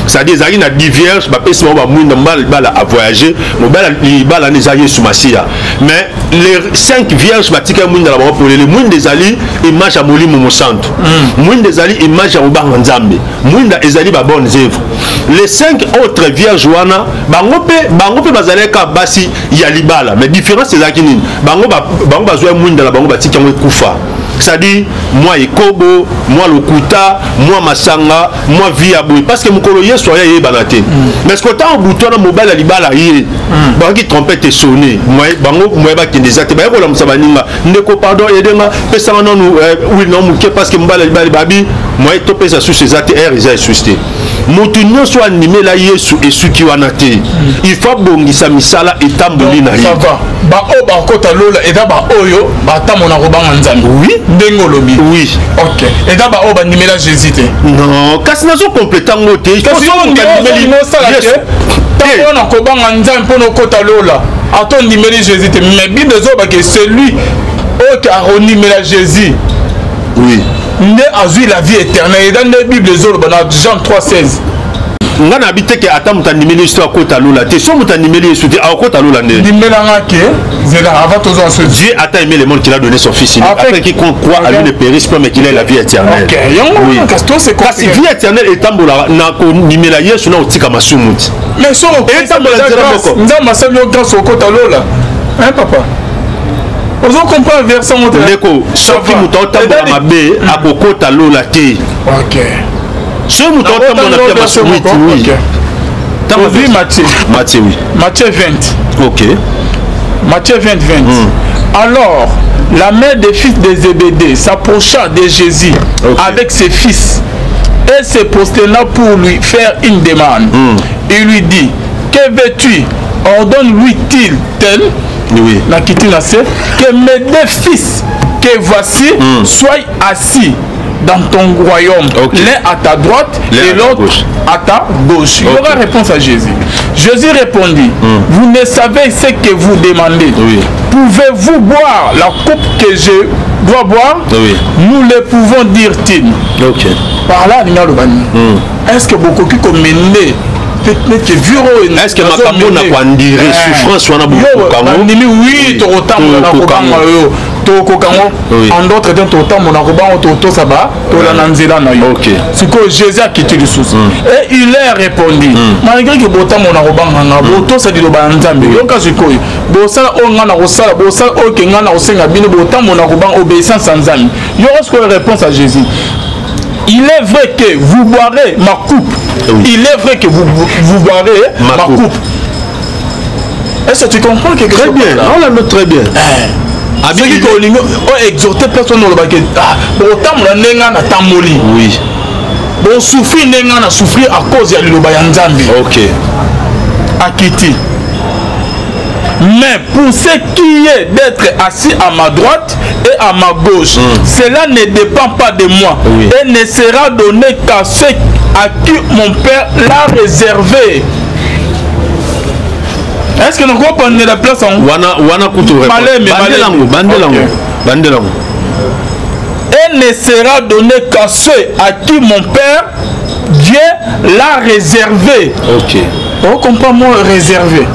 c'est-à-dire ezalaki na 10 vierges, bapesi bango bamwinda, mobali libala avoyage. Mobali libala wana eza Yesu Masiya. Mais les cinq vierges batikaki mwinda na bango polele. Mwinda ezali image ya Molimo Mosantu, mwinda ezali image ya kobanga Nzambe, mwinda ezali babonnes œuvres. Les cinq autres vierges wana, bango mpe bazalaki kaka basi ya libala, mais différence ezalaki nini? Bango bazwa mwinda na bango, batiki yango ekufa, c'est-à-dire mwa ekobo, mwa lokuta, mwa masanga, mwa vie ya boye, parce que mokolo Yesu aya eyebana te. Mais ce que ntango butu wana mobali ya libala ye, bakoki trompette esonne, bango moye bakende eza te. Baye kolamusa baninga: "Ndeko, pardon, edenga, pesanga nanu huile na moke", parce que mobali ya libala babi moye topesa susu eza te, aire eza esusu te. Motu nyonso andimela Yesu, esuki wana te, il faut abongisa misala, etamboli na ye. Baoyo bakota lola eza baoyo batamona kobanga Nzambe? Oui. Ndenge olobi? Oui. Ok, eza baoyo bandimela Jésus te? Non, kasi nazokompleta yango te. Osala te ntango wana kobanga Nzambe mpona okota lola, ata ondimeli Jésus te. Mais Bible ezolobake celui oyo akondimela Jésus nde azwi la vie éternelle. Eza nde Bible ezoloba na Jean 3 16. Nga na bi teke ata moto andimeli Yesu te, akota lola te. So moto andimeli Yesu te, akota lola nde? Ndimelanga ke zela avant tozwa so. Dieu a tant aimé le monde qu'il a donné son fils unique, afin que quiconque croit à lui ne périsse pas mais qu'il ait la vie éternelle. Ok, yango. Oui. Kasi to c'est Kasi vie éternelle etambolaka na kondimela Yesu na kotika masumu ti. Mais so Etambola nzela moko. Nzambe asali yo grâce, okota lola, hein? Papa, ozo comprendre verset ngo te? Ndeko, soki moto aotambola mabe, akokota lola te. Soki moto aotambola na pia masumu, oui. Tozwi Matthieu. Matthieu, oui. Matthieu 20. Matthieu 20, 20. Alors, la mère des fils de Zébédée s'approcha de Jésus avec ses fils et se prosterna pour lui faire une demande. Il lui dit: "Que veux-tu?" Ordonne-lui-t-il tel Oui. Na kiti na se, "que mes deux fils que voici soient assis dans ton royaume, l'un à ta droite L'un et à ta l'autre gauche. À ta gauche." Il y aura réponse à Jésus. Jésus répondit: "Vous ne savez ce que vous demandez. Pouvez-vous boire la coupe que je dois boire?" Oui. "Nous le pouvons", dire-t-il. Par là, alingi aloba nini? Est-ce que bokoki komene neti viro? Est-ce que makambo na koendurer, souffrance wana, bokoka yango? Bandimi oui, tokotambola na kobanga yo, tokoka yango. En d'autres termes, tokotambola na kobanga, tokotosa ba tolanda nzela na yo. Sikoyo Jésus akiti lisusu et il leur répondit: "Malgré que botambola na kobanga nga, botosa liloba ya Nzambe, yoka sikoyo, bosala oyo nga na kosala, bosala oyo ke nga na kosenga bino, botambola na kobanga, obéissance ya Nzambe." Yoka sikoyo réponse à Jésus: "Il est vrai que vous boirez ma coupe." Il est vrai que vous boirez ma ma coupe. Coupe. Est-ce que tu comprends quelque Très chose bien. par là? On la note très bien. Abi- Soki kolingi oyo exhorte personne, olobaki: "Otambola ndenge nga natamboli." Bosouffrir ndenge nga na souffrir à cause ya liloba ya Nzambe. Ok. Akiti. Mais pour ce qui est d'être assis à ma droite et à ma gauche, cela ne dépend pas de moi et ne sera donné qu'à ceux à qui mon Père l'a réservé. Est-ce que nous comprenons la place en Wana wana kutu. Maleme, bandelango, bandelango, bandelango. Et ne sera donné qu'à ceux à qui mon Père Dieu l'a réservé. Ok. On comprend moi réservé.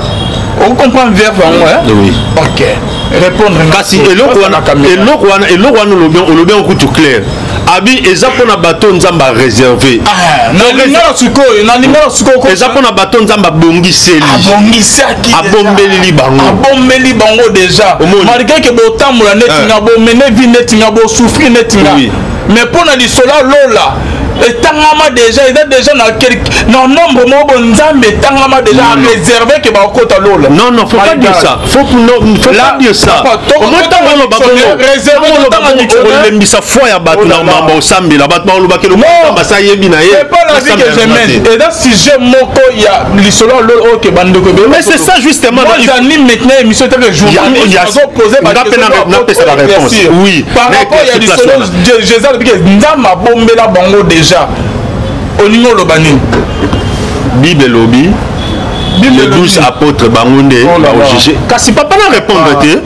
On comprend verbe hein? Oui. Ok. Répondre. Kasi eloko wana, eloko wana, eloko wana olobi, olobi yango kutu clair. Abi eza mpona bato Nzambe aréservé. Ah, na lingala sikoyo, na lingala sikoyo. Eza mpona bato Nzambe abongiseli. Abongisaki. Abombeleli bango. Abombeli bango déjà. Omoni. Malgré que botambola neti nga, bomene vie neti nga, bosouffrir neti nga. Mais mpona lisolo ya lola etangama déjà, eza déjà na quelque na nombre moko bo Nzambe etangama déjà réservé ke bakota lola. Non, non, faut pas dire ça. Faut, non, faut Là, pas dire ça. papa, Au moins, ntango oloba bongo, réservé, ntango oloba totanga bongo, dictionnaire. olembisa foi ya bato Oh na là là. mambo osambela. Bato balobaki eloko Nzambe asa yebi na ye. C'est pas la vie que je mène. Eza sujet moko ya lisolo ya lola oyo ke bandeko ebele. Mais c'est ça justement. Moi, j'anime maintenant émission tant que journaliste. Nazoposer Nga mpe napesa la réponse. Oui. Par Mais rapport ya éclairci place lisolo wana. Jésus alobi ke Nzambe abombela bango déjà. Olingi oloba nini? Bible elobi Bible les elobi. 12 apôtres, bango nde Oh là là. baojuge. Kasi papa, na répondre te,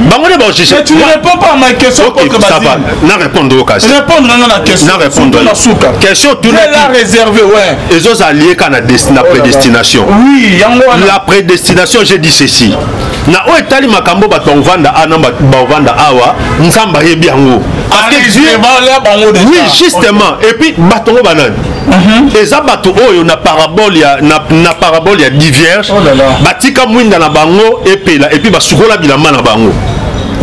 bango nde baojuge. Mais tu ne réponds pas à ma question. Ok, Apôtre ça va. Basile. Na répondre oyo kasi. Répondre na la question. Na répondre. Surtout na suka. Question Dieu l'a tunaki réservé, ouais. Ezozala lié ka na prédestination. Oui, yango wana. La prédestination, j'ai dit ceci: na oyo etali makambo bato bakovanda awa na bato bakovanda awa, Nzambe ayebi yango parce que Dieu Réservé bango déjà. Oui, justement. Et puis bato ngo banani? Eza bato oyo na parabole ya na parabole ya 10 vierges. Oh là là. Batika mwinda na bango epela et puis basukola bilamba na bango.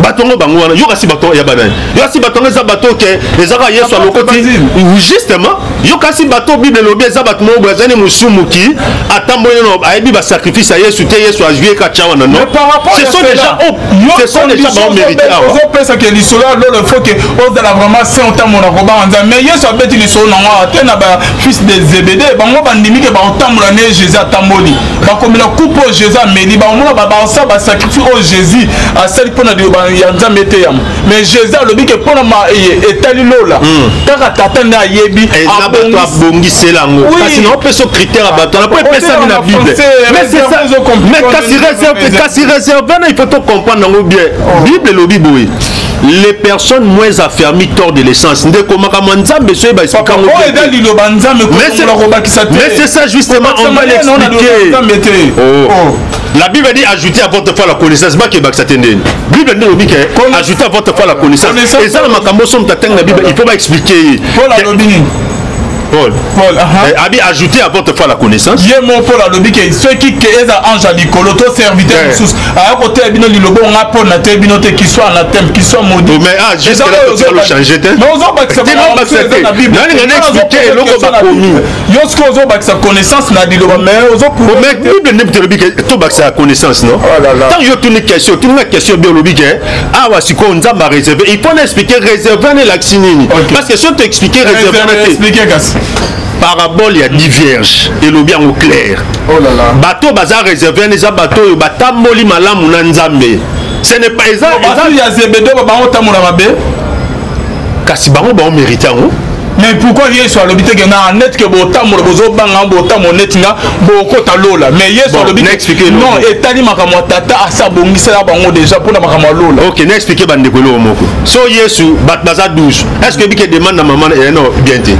Bato ngo bango wana. Yo kasi bato ya banani? Yo kasi bato ngo eza bato ke ezaka Yesu Apôtre alokoti. Basile. Justement, yo kasi bato Bible elobi eza bato moko boye azali mosumuki, atamboli nano, ayebi basacrifice ya Yesu te. Yesu azwi ekatya wana, non? Mais par rapport Ce à sont cela, déjà oh, yo ce sont déjà condition baomérite awa. Ozopesaka lisolo ya lolo, faut ke ozala vraiment saint, otambola kobanga Nzambe. Mais Yesu abeti lisolo nango awa te na bafils de Zébédée. Bango bandimi ke bakotambola ne Jésus atamboli, bakomela coupe oyo Jésus ameli, bakomona basala basacrifice oyo Jésus asali mpona liloba ya Nzambe eteyama. Mais Jésus alobi ke mpona etali lola, kaka Tata nde ayebi. Eza bato abongisela yango. Kasi naopesa critère ya bato wana mpo epesami na Bible. Mais c'est ça. Mais kasi réserve, kasi réserve wana, il faut to comprendre yango bien. Bible elobi boye: les personnes moins affermies tordent les sens. Ndeko, makambo ya Nzambe so oyeba expliquer yango Oyo bien eza te. liloba Nzambe. Kobakisa te. Mais c'est ça justement, on va l'expliquer. Nzambe te. Oh. La Bible dit: ajoutez à votre foi la connaissance. Bakebakisa te ndeni? Bible nde elobi ke ajoutez à votre foi la connaissance. Connaissance. Eza na makambo so moto atangi na Bible, il faut baexpliquer ye. Paul alobi nini? Paul. Paul, aha. Eh, abi ajoutez à votre foi la connaissance. Ye mo Paul alobi ke soki ke eza ange ya likolo to serviteur mosusu aya koteya bino liloba nga mpo na teya bino te, qu'il soit anathème, qu'il soit maudit. Oh, mais ah, jusque là, tu vas changer te. Mais ozobakisa. Te, naobakisa te. Nalinga na expliquer eloko bakomi. Yo soki ozobakisa connaissance na liloba, mais Oh, mais Bible nde elobi ke tobakisa ya connaissance, non? Oh là là. Ntango yo tuni question, tuni nga question bien, olobi ke awa sikoyo Nzambe aréservé, il faut na expliquer réservé wana elakisi nini. Parce que so toexpliquer réservé wana te. Expliquer kasi. Parabole ya 10 vierges elobi yango clair. Oh là là. Bato baza réservé wana eza bato oyo batamboli malamu na Nzambe. Ce n'est pas eza Bato ya Zebede bango tambola mabe. Kasi bango baomérite yango. Mais pourquoi Yesu alobi te ke na net ke botambola, bozobanga, botambola neti nga, bokota lola? Mais Yesu Bon, alobi na expliquer eloko non moko. Etali makambo ya Tata asi abongisela bango déjà mpona makambo ya lola. Ok, na expliquer bandeko eloko moko. So Yesu, bato baza 12, est ce que ebike demande na mama no bien te?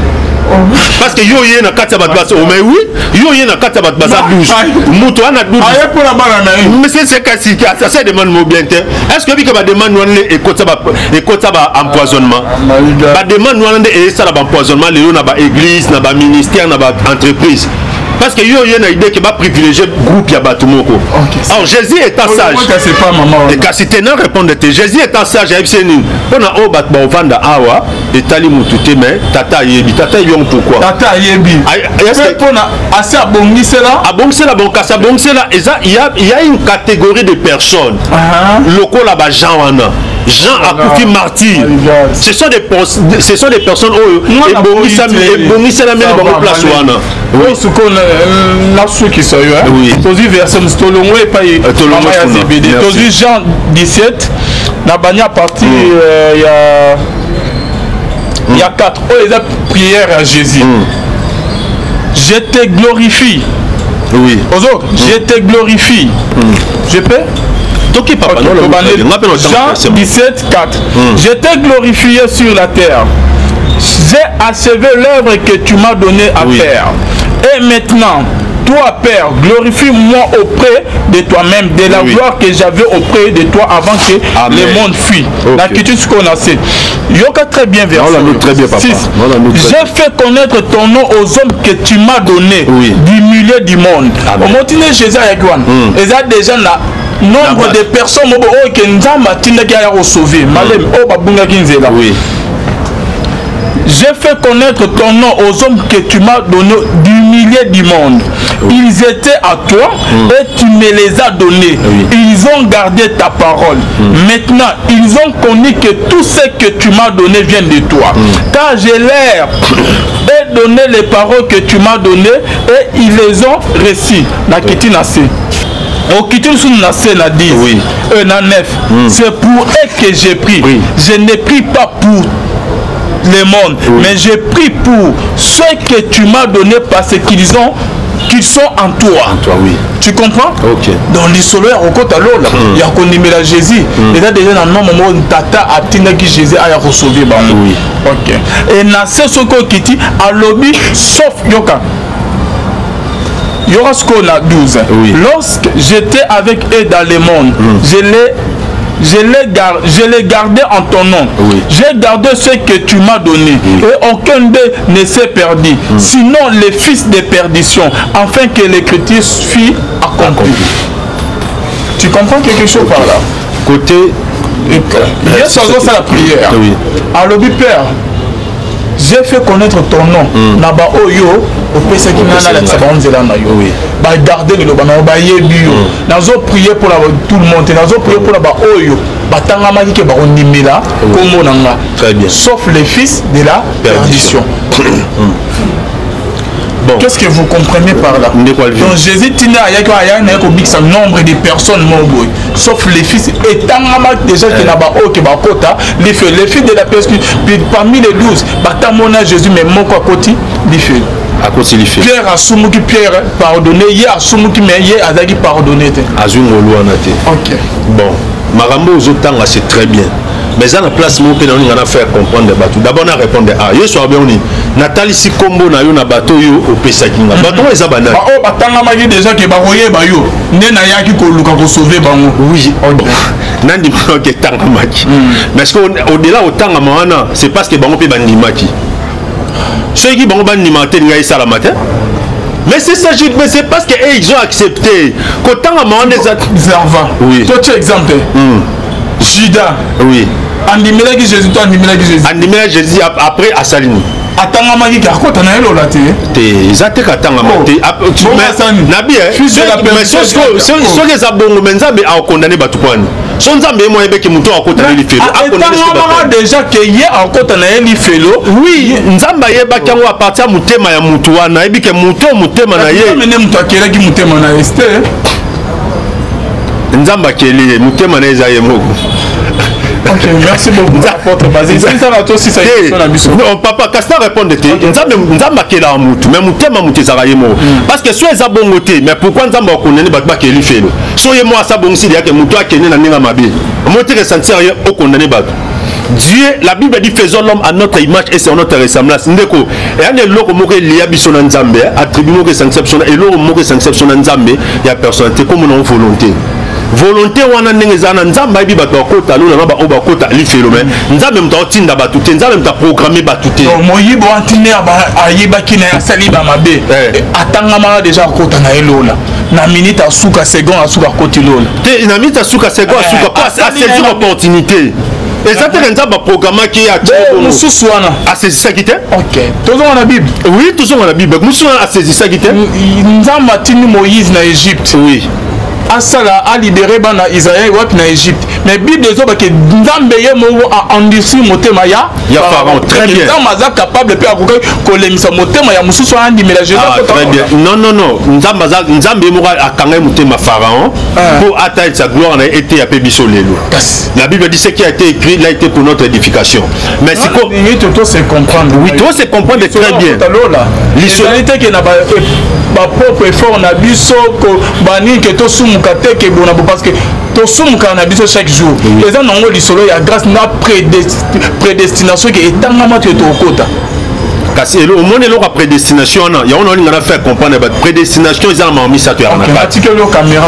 Parce que yo ye na kati ya bato baza, oh, mais oui, yo ye na kati ya bato baza 12, moto wana 12. Aye mpona bana na ye. Mais c'est kasi asa demande mo bien te. Est ce que ebike bademande wana nde ekotisa ba empoisonnement? Bademande wana nde eyesala baempoisonnement lelo na baéglise, na baministère, na baentreprise, parce que yo ye na idée ke baprivilégie groupe ya bato moko. Alors Jésus étant sage, c'est pas maman wana. Kasi te, na répondre te. Jésus étant sage, ayebisi nini? Mpona oyo bato baovanda awa, etali motu te, mais Tata ayebi. Tata ayebi yango pourquoi? Tata ayebi. Est-ce mpe mpona asi abongisela. Abongisela. Bon, kasi abongisela eza il y a une catégorie de personnes lokola bajean wana. Jean akufi martyr. Ce sont des personnes oyo ebongiselameli bango place wana. Oyo sikoyo nasukisa yo, tozwi verset mosusu, tolongwe epai mama ya Zebede, tozwi Jean 17 na bani à partir ya 4. Oyo eza prière ya Jésus. Je te glorifie. Ozo, je te glorifie. Je peux? Toki papa. Jean 17 4. Je t'ai glorifié sur la terre, j'ai achevé l'œuvre que tu m'as donnée à faire. Et maintenant, toi, Père, glorifie-moi auprès de toi-même de la gloire que j'avais auprès de toi avant que Amen. Le monde fût. La culture qu'on a, c'est. Yoka très bien verset. Très bien, papa. 6. J'ai fait connaître ton nom aux hommes que tu m'as donné du milieu du monde. Au moment où Jésus a dit, déjà là, nombre de personnes oyo ke Nzambe atindaki aya kosauver malemi oyo babungaki nzela. J'ai fait connaître ton nom aux hommes que tu m'as donné du milieu du monde. Ils étaient à toi et tu me les as donnés. Ils ont gardé ta parole. Maintenant, ils ont connu que tout ce que tu m'as donné vient de toi. Car je leur ai donné les paroles que tu m'as données et ils les ont reçues. Na kiti na se. Okiti lisusu na se na 10. Na 9. C'est pour eux que j'ai prie. Je ne prie pas pour le monde, mais je prie pour ceux que tu m'as donné parce qu'ils sont en toi. En toi, oui. Tu comprends? Ok. Dans lisolo ya kokota lola, ya kondimela Jésus, eza déjà na nombre moko Tata atindaki Jésus aya kosauver bango. Ok. Et na se soki okiti, alobi sauf, yoka. Yoka sikoyo na 12. Lorsque j'étais avec eux dans le monde, je les gardais en ton nom. J'ai gardé ce que tu m'as donné. Et aucun d'eux ne s'est perdu. Sinon les fils de perdition, afin que l'écriture fût accomplie. Tu comprends quelque chose par là? Côté. Yesu azosala prière. Alobi: Père, j'ai fait connaître ton nom na baoyo opesaki nga, nalakisa bango nzela na yo. Bagarde liloba na yo, bayebi yo. Nazoprier mpona tout le monde te, nazoprier mpona baoyo batangamaki ke bakondimela nkombo na nga, Très bien. sauf les fils de la perdition. Bon. Qu'est-ce que vous comprenez par là? Ndeko Alvin. Donc Jésus tina ayaki, aya na ye kobikisa nombre de personnes moko boye, sauf les fils etangama déjà ke na baoyo ke bakota lifelo, les fils de la perdition. Puis parmi les 12 batamona Jésus, mais moko akoti lifelo. Akoti lifelo. Pierre asumuki, Pierre pardonné ye, asumuki, mais ye azalaki pardonné te. Azwi ngolu wana te. Bon, makambo ozotanga, c'est très bien, mais eza na place moko mpe naoninga na faire comprendre bato. D'abord na répondre a Yesu abe oni: natalisi nkombo na yo na bato oyo opesaki nga. Bato oyo eza banani? Baoyo batangamaki déjà ke bakoyeba yo, nde nayaki koluka kosauver bango. Oui, bon, nandimaki etangamaki, mais est-ce que au-delà otangama wana, c'est parce que bango mpe bandimaki? Soki bango bandimaka te, ngai esalama te. Mais c'est ça, mais c'est parce que eux, ils ont accepté kotangama wana eza Zerva. Totia exemple, Judas andimelaki Jésus to andimelaki Jésus? Andimelaki Jésus. Après asali nini? Atangamaki ke akota na ye lola te. Te, eza te katangama Oh. te. Bongo asani. Nabi Fils de la perdition. soki eza bongo, mais Nzambe akokondane bato kwani? So Nzambe ye mo ayebeki moto akota na lifelo, akondamne soki bato Etangamaka déjà ke ye akota na ye lifelo. Oui, Nzambe ayebaki yango à partir ya motema ya mutu wana. Ayebi ke motu oyo, motema na ye. Nzambe nde moto akelaki motema na ye te. Nzambe akeli ye, motema na ye eza ye moko. Ok, merci beaucoup, apôtre Basile. Sisaka tosisa émission na biso. Non papa, kasi na répondre te. Nzambe akelaka mutu, mais motema mutu ezalaka ye moko, parce que so eza bongo te, mais pourquoi Nzambe akondane bato bakeli felo so ye moko asa bongisi deyake motu akende na ndenge mabe? Omo te ressentir ye okondane bato. Dieu, la Bible dit: faisons l'homme à notre image et sur notre ressemblance. Ndeko, eyani eloko moko elia biso na Nzambe, attribut moko esangisa biso na eloko moko esangisa biso na Nzambe ya personnalité, comme na volonté. Volonté wana, ndenge eza na Nzambe, ayebi bato bakota lola na baoyo bakota lifelo, mais Nzambe moto aotinda bato te, Nzambe moto aprogramme bato te. Donc moyibi wana, ntina ayebaki na ye asali bamabe, atangamaka déjà akota na ye lola. Na minute asuka, seconde asuka, akoti lola. Te, na minute asuka, seconde asuka, po asali asaisir opportunité. Eza te ke Nzambe aprogramaki ye atie bongo. Mosusu wana asaisisaki te. Ok, tozonga na Bible. Oui, tozonga na Bible. Mosusu wana asaisisaki te. Nzambe atindi Moïse na Égypte. Asala alibere bana Israël wapi? Na Égypte. Mais Bible ezoba ke Nzambe ye moko aendurcir motema ya ya Pharaon. Très bien. Nzambe aza capable mpe akoki kolemisa motema ya mosusu andimela Jésus. Ah, très bien. Non, non, non, Nzambe aza Nzambe ye moko akanga ye motema Pharaon mpo atalisa gloire na ye, eteya mpe biso lelo. La Bible dit: ce qui a été écrit l'a été pour notre édification. Mais siko to se comprendre. Oui, to se comprendre très bien. Ezali te ke na bapropre effort na biso banini ke tosumuka te ke bona bo, parce que tosumukaka na biso chaque jour. Eza nango lisolo ya grâce na prédestination ke etangama te tokota. Kasi omoni eloko ya prédestination wana, yango naolinga na faire comprendre bato. Prédestination eza na makambo misato ya na kati.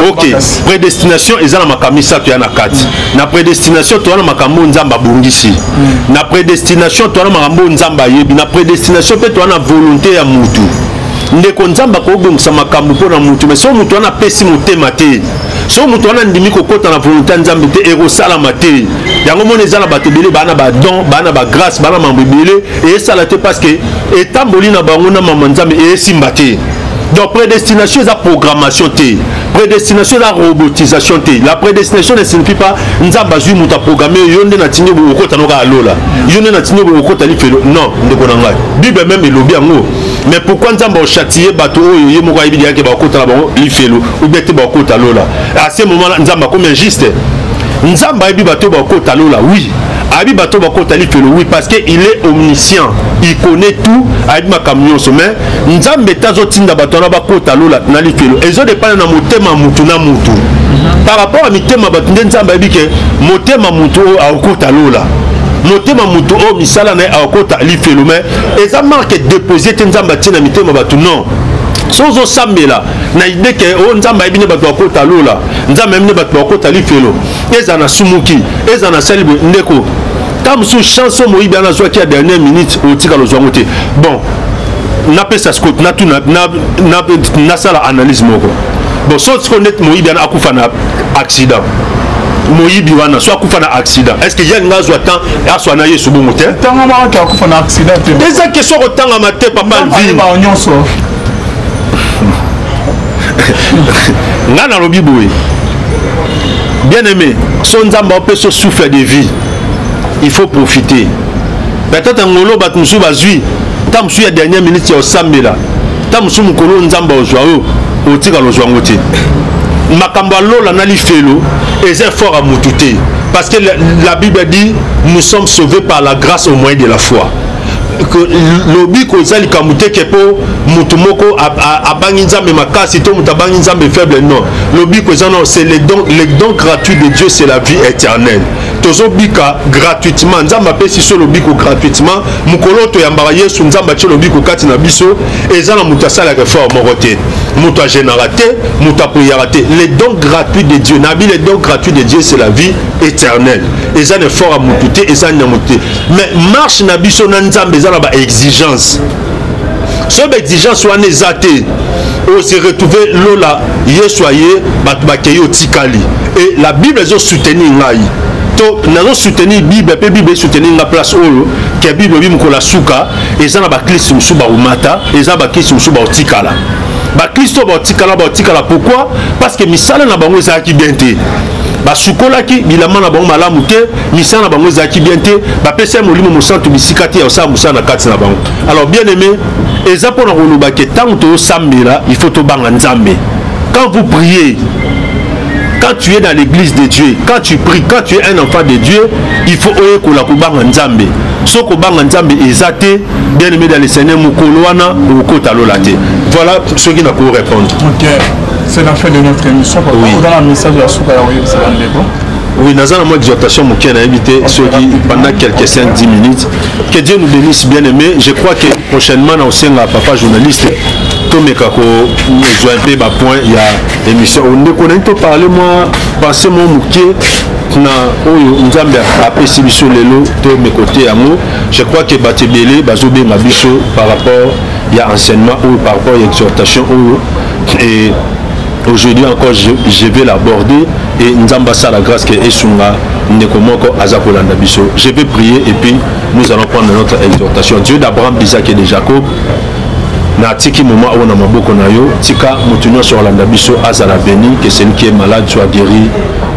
Ok, prédestination eza na makambo misato ya na kati. Na prédestination, toza na makambo oyo Nzambe abongisi. Na prédestination, toza na makambo oyo Nzambe ayebi. Na prédestination mpe, toza na volonté ya mutu. Ndeko, Nzambe akobongisa makambo mpo na mutu, mais soki mutu wana apesi motema te, soki moto wana andimi kokɔta na volonté ya Nzambe te, ekosalama te. Yango moni eza na bato ebele baa na badon, baa na bagrâce, baa na mambo ebele, eyesala te parce que etamboli na bango na mama Nzambe eyesimba te. Donc prédestination eza programmation te, prédestination eza robotisation te. La prédestination ne signifie pas Nzambe azwi moto, aprogramme yo nde natindi boye, okota noka ya lola, yo nde natindi boye, okota lifelo. Non, ndeko na ngai, Bible même elobi yango. Mais pourquoi Nzambe aochâtier bato oyo ye moko ayebi deyake bakota na bango lifelo ou bien te bakota lola? À ce moment là, Nzambe akomi injuste? Nzambe ayebi bato oyo bakota lola, oui. Ayebi bato bakota lifelo, oui, parce que il est omniscient, il connaît tout, ayebi makambo nyonso. Mais Nzambe te azotinda bato wana bakota lola na lifelo. Ezodépendre na motema mutu na mutu, par rapport à mitema bato nde Nzambe ayebi ke motema mutu oyo akokota lola, motema mutu oyo misala na ye akokota lifelo. Mais eza marque déposé te Nzambe atie na mitema bato, non. So ozosambela na idée ke oyo Nzambe ayebi nde bato bakota lola, Nzambe ayebi nde bato bakota lifelo, eza na sumuki, eza na sali boye, ndeko, ta mosusu chance oyo moyibi wana azwaki ya dernière minute, otikala ozwango te. Bon, napesa sikoyo, natuna, nasala analyse moko. Bon, so sikoyo neti moyibi wana akufa na accident, moyibi wana so akufa na accident, est ce que ye alinga azwa temps aswa na Yesu bongo te? Ntango akufa na accident te. Eza question kotangama te, papa Alvin. Nyonso. Nga nalobi boye, bien aimé, so Nzambe apesa souffle de vie, il faut profiter. Peut-être ngolo bato mosusu bazwi ta mosusu ya dernière minute ya osambela, ta mosusu mokolo Nzambe ozwa oyo otikala ozwa yango te. Makambo ya lola na lifelo eza effort ya mutu te, parce que la Bible dit: nous sommes sauvés par la grâce au moyen de la foi. Lobiko eza likambo te ke mpo motu moko abangi Nzambe makasi to moto abangi Nzambe faible, non. Lobiko eza, non, c'est le don, le don gratuit de Dieu, c'est la vie éternelle. Tozobika gratuitement, Nzambe apesi biso lobiko gratuitement. Mokolo toyambaka Yesu, Nzambe atie lobiko kati na biso. Eza na moto asalaka effort moko te, moto agénéraka te, moto apriaka te. Le don gratuit de Dieu, nabi, le don gratuit de Dieu, c'est la vie éternelle. Eza na effort ya motu te, eza na motu te. Mais marche na biso na Nzambe eza na baexigence. So baexigence wana eza te, ose retrouve lola, Yesu aye, bato bakei, otikali. Et la Bible ezosoutenir ngai to nazosoutenir Bible mpe Bible esoutenir nga place oyo ke Bible obi mokolo ya suka eza na bakristo mosusu bakomata, eza na bakristo mosusu bakotikala. Bakristo bakotikala, bakotikala pourquoi? Parce que misala na bango ezalaki bien te, basukolaki bilamba na bango malamu te, misala na bango ezalaki bien te, bapesi ya Molimo Mosantu bisika te ya kosala mosala na kati na bango. Alors, bien aimé, eza mpona koloba ke ntango tozosambela, il faut tobanga Nzambe. Quand vous priez, quand tu es dans l'église de Dieu, quand tu pries, quand tu es un enfant de Dieu, il faut oyekola kobanga Nzambe. Soki kobanga Nzambe eza te, bien aimé dans le Seigneur, mokolo wana okota lola te. Voilà soki nako répondre. Ok, c'est la fin de notre émission. Oui. Dans la message ya suka ya koyebisa bandeko. Oui, naza na mwa exhortation moke, nayebi te soki pendant quelques 5 10 minutes. Que Dieu nous bénisse, bien aimé. Je crois que prochainement na osenga papa journaliste tomeka kozwa mpe bapoint ya émission. Ndeko nani, toparle mwa pensée mwa moke na oyo Nzambe apesi biso lelo, tomeko te yango. Je crois que bato ebele bazobenga biso par rapport ya enseignement oyo, par rapport ya exhortation oyo, et aujourd'hui encore je vais l'aborder. Et Nzambe asala grâce ke esunga ndeko moko aza kolanda biso. Je vais prier et puis nous allons prendre notre exhortation. Dieu d'Abraham, d'Isaac et de Jacob, Natiki moment oyo na maboko na yo. Tika moto nyonso alanda biso azala béni, que celui qui est malade soit guéri,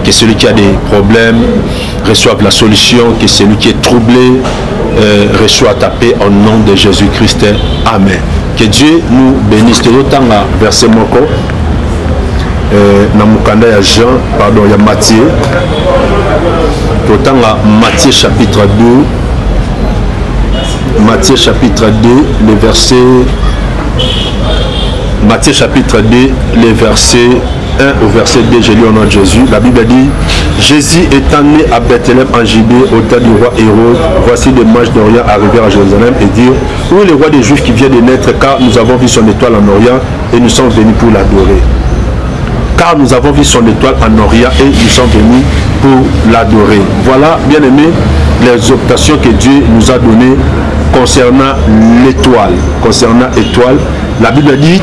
que celui qui a des problèmes reçoive la solution, que celui qui est troublé reçoive ta paix au nom de Jésus-Christ. Amen. Que Dieu nous bénisse. Tozotanga verset moko na mokanda ya Jean, pardon, ya Matthieu. Totanga Matthieu chapitre 2. Matthieu chapitre 2, le verset Matthieu chapitre 2, le verset 1 au verset 2, j'ai lu au nom de Jésus. La Bible dit: Jésus étant né à Bethléem en Judée au temps du roi Hérode, voici des mages d'Orient arrivèrent à Jérusalem et dirent: Où est le roi des Juifs qui vient de naître? Car nous avons vu son étoile en Orient et nous sommes venus pour l'adorer. Car nous avons vu son étoile en Orient et nous sommes venus pour l'adorer. Voilà, bien-aimés, les optations que Dieu nous a données concernant l'étoile. Concernant étoile, la Bible dit,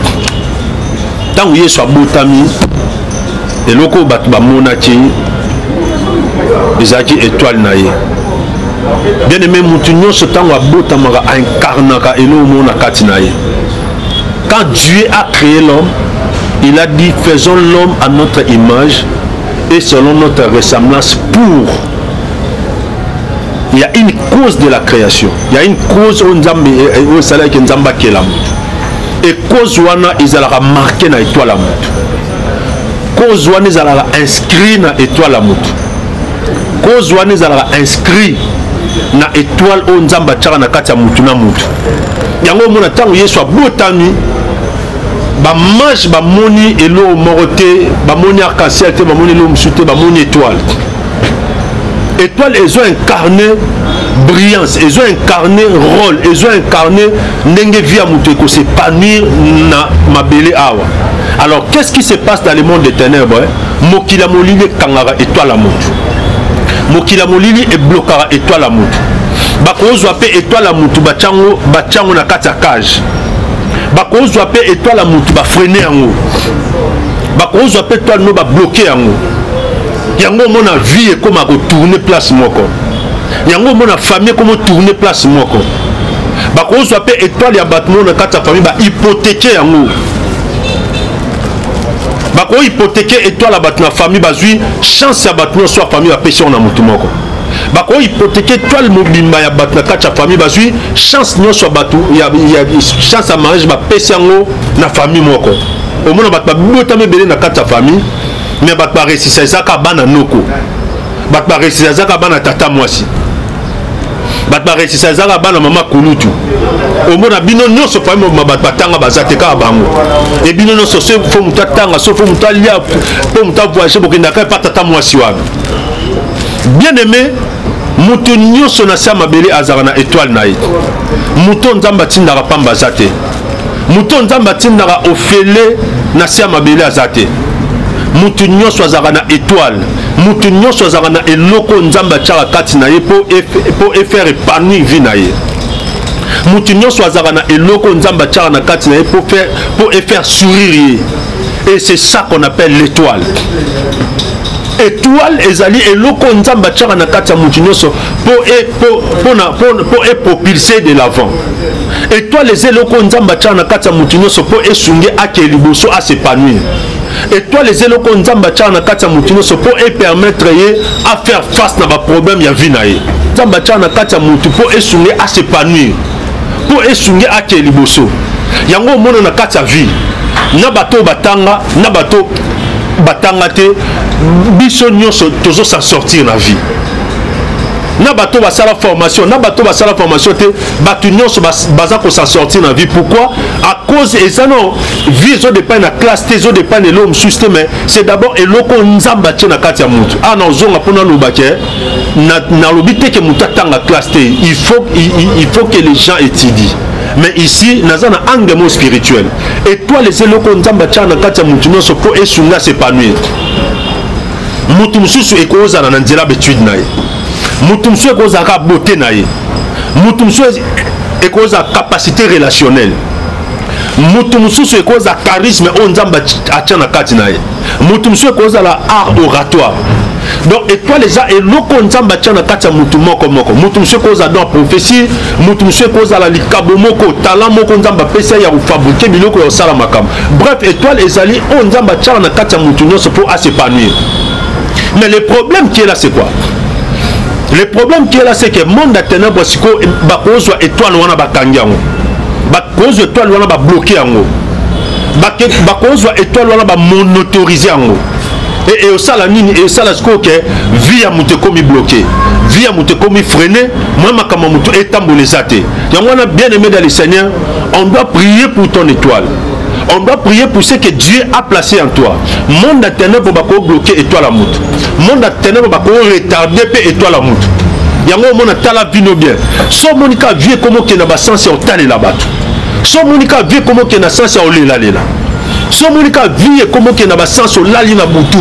ntango Yesu abotami, eloko bato bamonaki ezalaki étoile na ye. Bien aimé, motu nyonso ntango abotamaka, aincarnaka eloko moko na kati na ye. Quand Dieu a créé l'homme, il a dit: faisons l'homme à notre image et selon notre ressemblance. Pour il y a une cause de la création, il y a une cause oyo Nzambe, oyo esalaki Nzambe akela motu, et cause wana ezalaka marqué na étoile ya motu. Cause wana ezalaka inscrit na étoile ya motu. Cause wana ezalaka inscrit na étoile oyo Nzambe atiaka na kati ya motu na motu. Yango omona, ntango Yesu abotami, bamages bamoni eloko moko te, bamoni arc-en-ciel te, bamoni eloko mosusu te, bamoni étoile. Étoile ezo incarne brillance, ezo incarne rôle, ezo incarne ndenge vie ya moto ekos'épanouir na mabele awa. Alors, qu'est-ce qui se passe dans le monde des ténèbres? Mokili ya molili ekangaka étoile ya motu, mokili ya molili eblokaka étoile ya motu. Bakozwa mpe étoile ya motu, batiango na kati ya cage. Bakozwa mpe étoile ya motu, bafreiner yango. Bakozwa mpe étoile no, babloquer yango. Yango omona vie ekóma kotourner place moko, yango omona famille ekóma tourner place moko. Bakozwa mpe étoile ya bato moko na kati ya famille, bahypothéquer yango. Bakohypothéquer étoile ya bato na famille, bazwi chance ya bato nyonso ya famille, bapesi yango na motu moko. Bakohypothéquer étoile mobimba ya bato na kati ya famille, bazwi chance nyonso ya bato ya chance ya mariage, bapesi yango na famille moko. Omona bato babotami ebele na kati ya famille, mais bato baresisa ezaka bana noko, bato baresisa ezaka bana tata mwasi, bato baresisa ezaka bana mama kulutu. Omona bino nyonso, famille mobima, bato batanga baza te, kaka bango. E bino nyonso, so faut moto atanga, so faut moto alia, mpo moto avoyage, bokendaka epa tata mwasi wana. Bien aimé, moto nyonso na se ya mabele azalaka na étoile na ye. Moto Nzambe atindaka pamba aza te. Moto Nzambe atindaka ofele na se ya mabele aza te. Moto nyonso azalaka na étoile, moto nyonso azalaka na eloko Nzambe atiaka kati na ye mpo efaire épanouir vie na ye. Moto nyonso azalaka na eloko Nzambe atiaka na kati na ye mpo efaire sourire ye, et c'est ça qu'on appelle l'étoile. Étoile ezali eloko Nzambe atiaka na kati ya motu nyonso mpo epropulser de l'avant. Étoile eza eloko Nzambe atiaka na kati ya motu nyonso mpo esunge ake liboso, as'épanouir. Étoile eza eloko Nzambe atiaka na kati ya motu nyonso mpo epermettre ye afaire face na baproblème ya vie na ye. Nzambe atiaka na kati ya motu mpo esunge as'épanouir, mpo esunge ake liboso. Yango omona na kati ya vie, na bato oyo batanga, na bato batanga te, biso nyonso tozo s'en sortir na vie. Na bato basala formation, na bato basala formation te, bato nyonso baza kosa sortir na vie. Pourquoi? À cause eza no vie ezodépendre na classe te, ezodépendre eloko mosusu te, mais c'est d'abord eloko Nzambe atie na kati ya motu. Awa na ozonga mpona aloba ke nalobi te ke motu atanga classe te. Il faut que les gens étudient, mais ici naza na angle mo spirituel. Étoile eza eloko Nzambe atia na kati ya motu nyonso mpo esunga s'épanouir. Motu mosusu ekozala na nzela baétude na ye, motu mosusu ekozalaka beauté na ye, motu mosusu ekozala capacité relationnelle, motu mosusu ekozala charisme oyo Nzambe atia na kati na ye, motu mosusu ekozala art oratoire. Donc étoile eza eloko Nzambe atia na kati ya mutu moko moko. Mutu mosusu ekozala don ya prophétie, mutu mosusu ekozala likabo moko, talent moko Nzambe apesi ye ya kofabriquer biloko, ya kosala makambo. Bref, étoile ezali oyo Nzambe atiaka na kati ya mutu nyonso mpo as'épanouir. Mais le problème qui est là, c'est quoi? Le problème qui est là, c'est que monde ya ténèbre sikoyo bakozwa étoile wana, bakangi yango, bakozwa étoile wana, babloquer yango, bakozwa étoile wana, bamonotoriser yango. E osala nini? Esala sikoyo ke vie ya moto ekomi bloqué, vie ya moto ekomi freiné, mwa makambo ya moto etambola eza te. Yango wana, bien aimé dans le Seigneur, on doit prier pour ton étoile, on doit prier pour ce que Dieu a placé en toi. Monde ya ténèbre bakobloquer étoile ya moto, monde ya ténèbre bakoretarder mpe étoile ya moto. Yango omona, tala bino bien, so omoni ka vie ekoma okende na basens ya otalela bato, so omoni ka vie ekoma okende na sens ya olelalela, so omoni ka vie ekoma okende na basens olali na butu,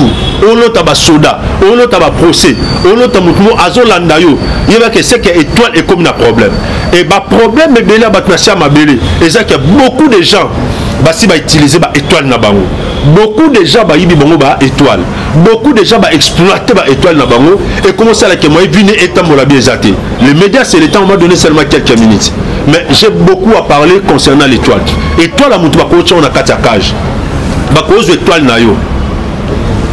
olota basoda, olota baprocès, olota motu mo azolanda yo, yebaka eseke étoile ekomi na problème. E baproblème ebele ya bato na sia mabele eza ke beaucoup de gens basi bautiliser baétoile na bango, beaucoup de gens bayibi bango baétoile, beaucoup de gens baexploiter baétoile na bango. Ekoma osalaka moyen vie etambola bien eza te. Le média, c'est le temps, on m'a donné seulement quelques minutes, mais j'ai beaucoup à parler concernant l'étoile. Étoile ya moto, bakotia na kati ya cage, bakozwa étoile na yo,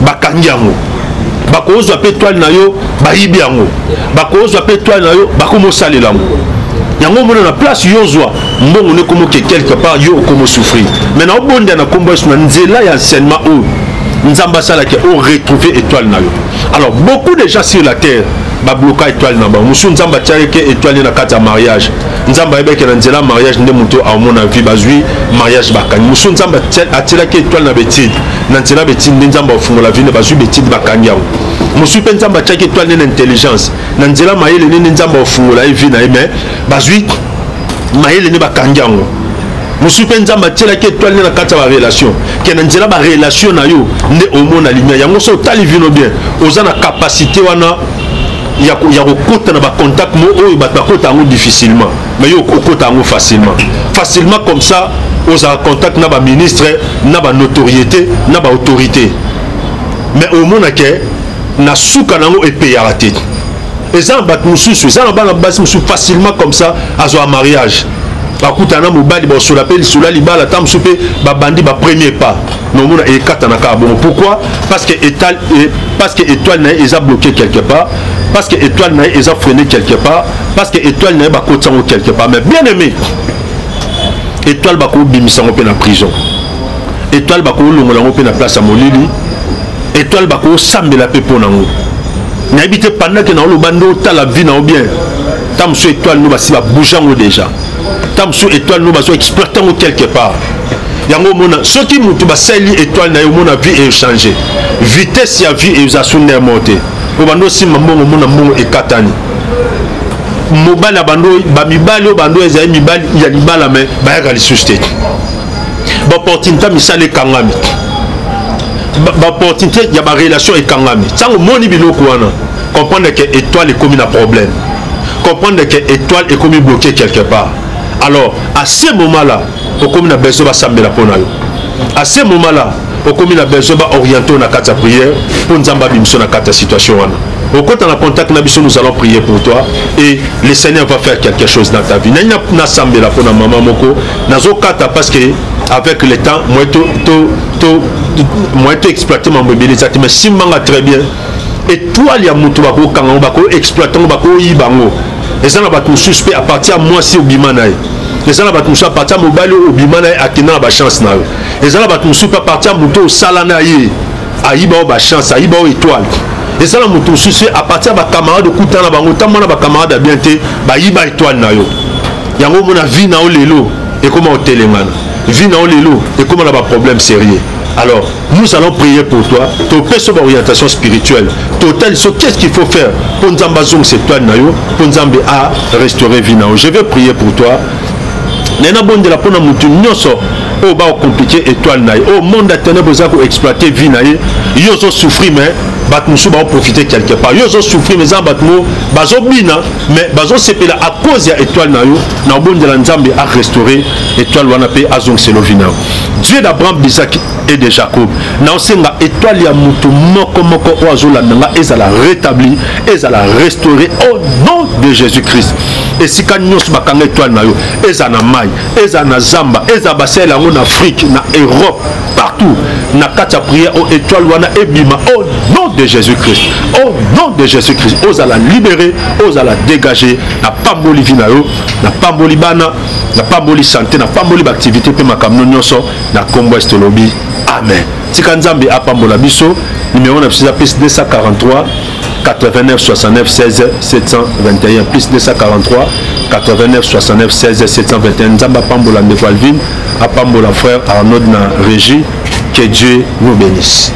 bakangi yango, bakozwa mpe étoile na yo, bayibi yango, bakozwa mpe étoile na yo, bakoma osalela yango. Yango omona na place yo ozwa mbongo nde ekoma oke quelque part, yo okoma osouffrir. Mais na obonda na nkombo Yesu, na nzela ya enseignement oyo Nzambe asalaki, oretrouver étoile na yo. Alors, beaucoup de gens sur la terre babloka étoile na bango. Mosusu, Nzambe atiaki étoile na kati ya mariage, Nzambe ayebaki na nzela mariage nde moto aomona vie, bazwi mariage, bakangi. Mosusu, Nzambe atielaki étoile na baétude, na nzela baétude nde Nzambe afungola vie, nde bazwi baétude, bakangi yango. Mosusu mpe, Nzambe atiaki étoile nde na intelligence, na nzela mayele nde Nzambe afungola ye vie na ye, mais bazwi mayele nde, bakangi yango. Mosusu mpe, Nzambe atielaki étoile nde na kati ya barelation, ke na nzela barelation na yo nde omona lumière. Yango so otali vino bien, oza na capacité wana ya kokota na bacontact mo oyo bato bakota yango difficilement, mais yo okota yango facilement, facilement comme ça. Ozala contact na baministre, na banotoriété, na baautorité, mais omona ke na suka nango epeyaka te. Eza na bato mosusu, eza na bana basi mosusu, facilement comme ça azwa mariage, bakutana na mobali, basola mpe lisolo ya libala, ata mosusu mpe babandi bapremier pas, mais omona ekatana kaka bongo. Pourquoi? Parce que étoile na ye eza bloqué quelque part, parce que étoile na ye eza freiné quelque part, parce que étoile na ye bakotisa yango quelque part. Mais bien aimé, étoile bakobimisa yango mpe na prison, étoile bakolongola yango mpe na place ya molili, étoile bakosambela mpe mpo nango. Nayebi te, pendant ke naoloba nde otala vie na yo bien, ta mosusu étoile no basi babouge yango déjà, ta mosusu étoile no bazo exploite yango quelque part. Yango omona, soki motu basali étoile na ye, omona vie echanger, vitesse ya vie eza su ndemo te. Obanda osimba mbongo, omona mbongo ekatani. Mobali ya bando, bamibali oyo bando ezali mibali ya libala, me bayaka lisusu te. Baopportunité misala ekangami, baopportunité ya barelation ekangami. Ntango omoni biloko wana, comprendre que étoile ekomi na problème, comprendre que étoile ekomi bloqué quelque part. Alors, à ce moment là okomi na besoin basambela mpo na yo. À ce moment là okomi na besoin baorienter na kati ya prière mpo Nzambe abimiso na kati ya situation wana. Okota na contact na biso, nous allons prier pour toi et le Seigneur va faire quelque chose dans ta vie. Nani nasambela mpona mama moko, nazokata parce que avec le temps, moi to to to moi to exploiter mambo ebele eza te. Mais simbanga très bien, étoile ya moto bakokanga yango, bakoexploiter yango, bakoyiba yango. Eza na bato mosusu mpe à partir ya mwasi obima na ye, eza na bato mosusu à partir ya mobali oyo obima na ye, akenda na bachance na yo. Eza na bato mosusu mpe à partir ya moto osala na ye, ayiba oyo bachance, ayiba oyo étoile. Eza na moto mosusu à partir ya bacamarade okutana na bango, ntango na bacamarade ya bien te, bayiba étoile na yo. Yango omona vie na yo lelo ekóma otelengana, vie na yo lelo ekóma na baproblème sérieux. Alors, nous allons prier pour toi, topesa baorientation spirituelle totale so qu'est-ce qu'il faut faire mpo Nzambe azongisa étoile na yo, mpo Nzambe a restaurer vie na yo. Je vais prier pour toi. Naye nabondela mpona motu nyonso oyo baocompliquer étoile na ye, oyo monde ya ténèbre eza koexploiter vie na ye. Yo ozosouffrir, mais Bato mosusu baoprofite quelque part. Yo ozosouffrir, mais eza bato mo bazobina, mais bazosepela à cause ya étoile na yo. Na obondela Nzambe arestaure étoile wana mpe azongisela vie na yo. Dieu d'Abraham, d'Isaac et de Jacob, naosenga étoile ya moto moko moko oyo azolanda nga ezala rétabli, ezala restauré au nom de Jésus Christ. Esika nyonso bakanga étoile na yo, ezala na mai, ezala na zamba, ezala basalela yango na Afrique, na Europe, partout, na kati ya prière oyo, étoile wana ebima au nom de Jésus Christ, au nom de Jésus Christ. Ozala libéré, ozala dégagé. Napamboli vie na yo, napamboli bana, napamboli santé, napamboli baactivité mpe makambo nyonso na nkombo ya tolobi amen. Tika Nzambe apambola biso. Numéro na biso eza plus 243 89 69 16 721, plus 243 89 69 16 721. Nzambe apambola ndeko Alvin, apambola frère Arnaud na régie. Que Dieu nous bénisse.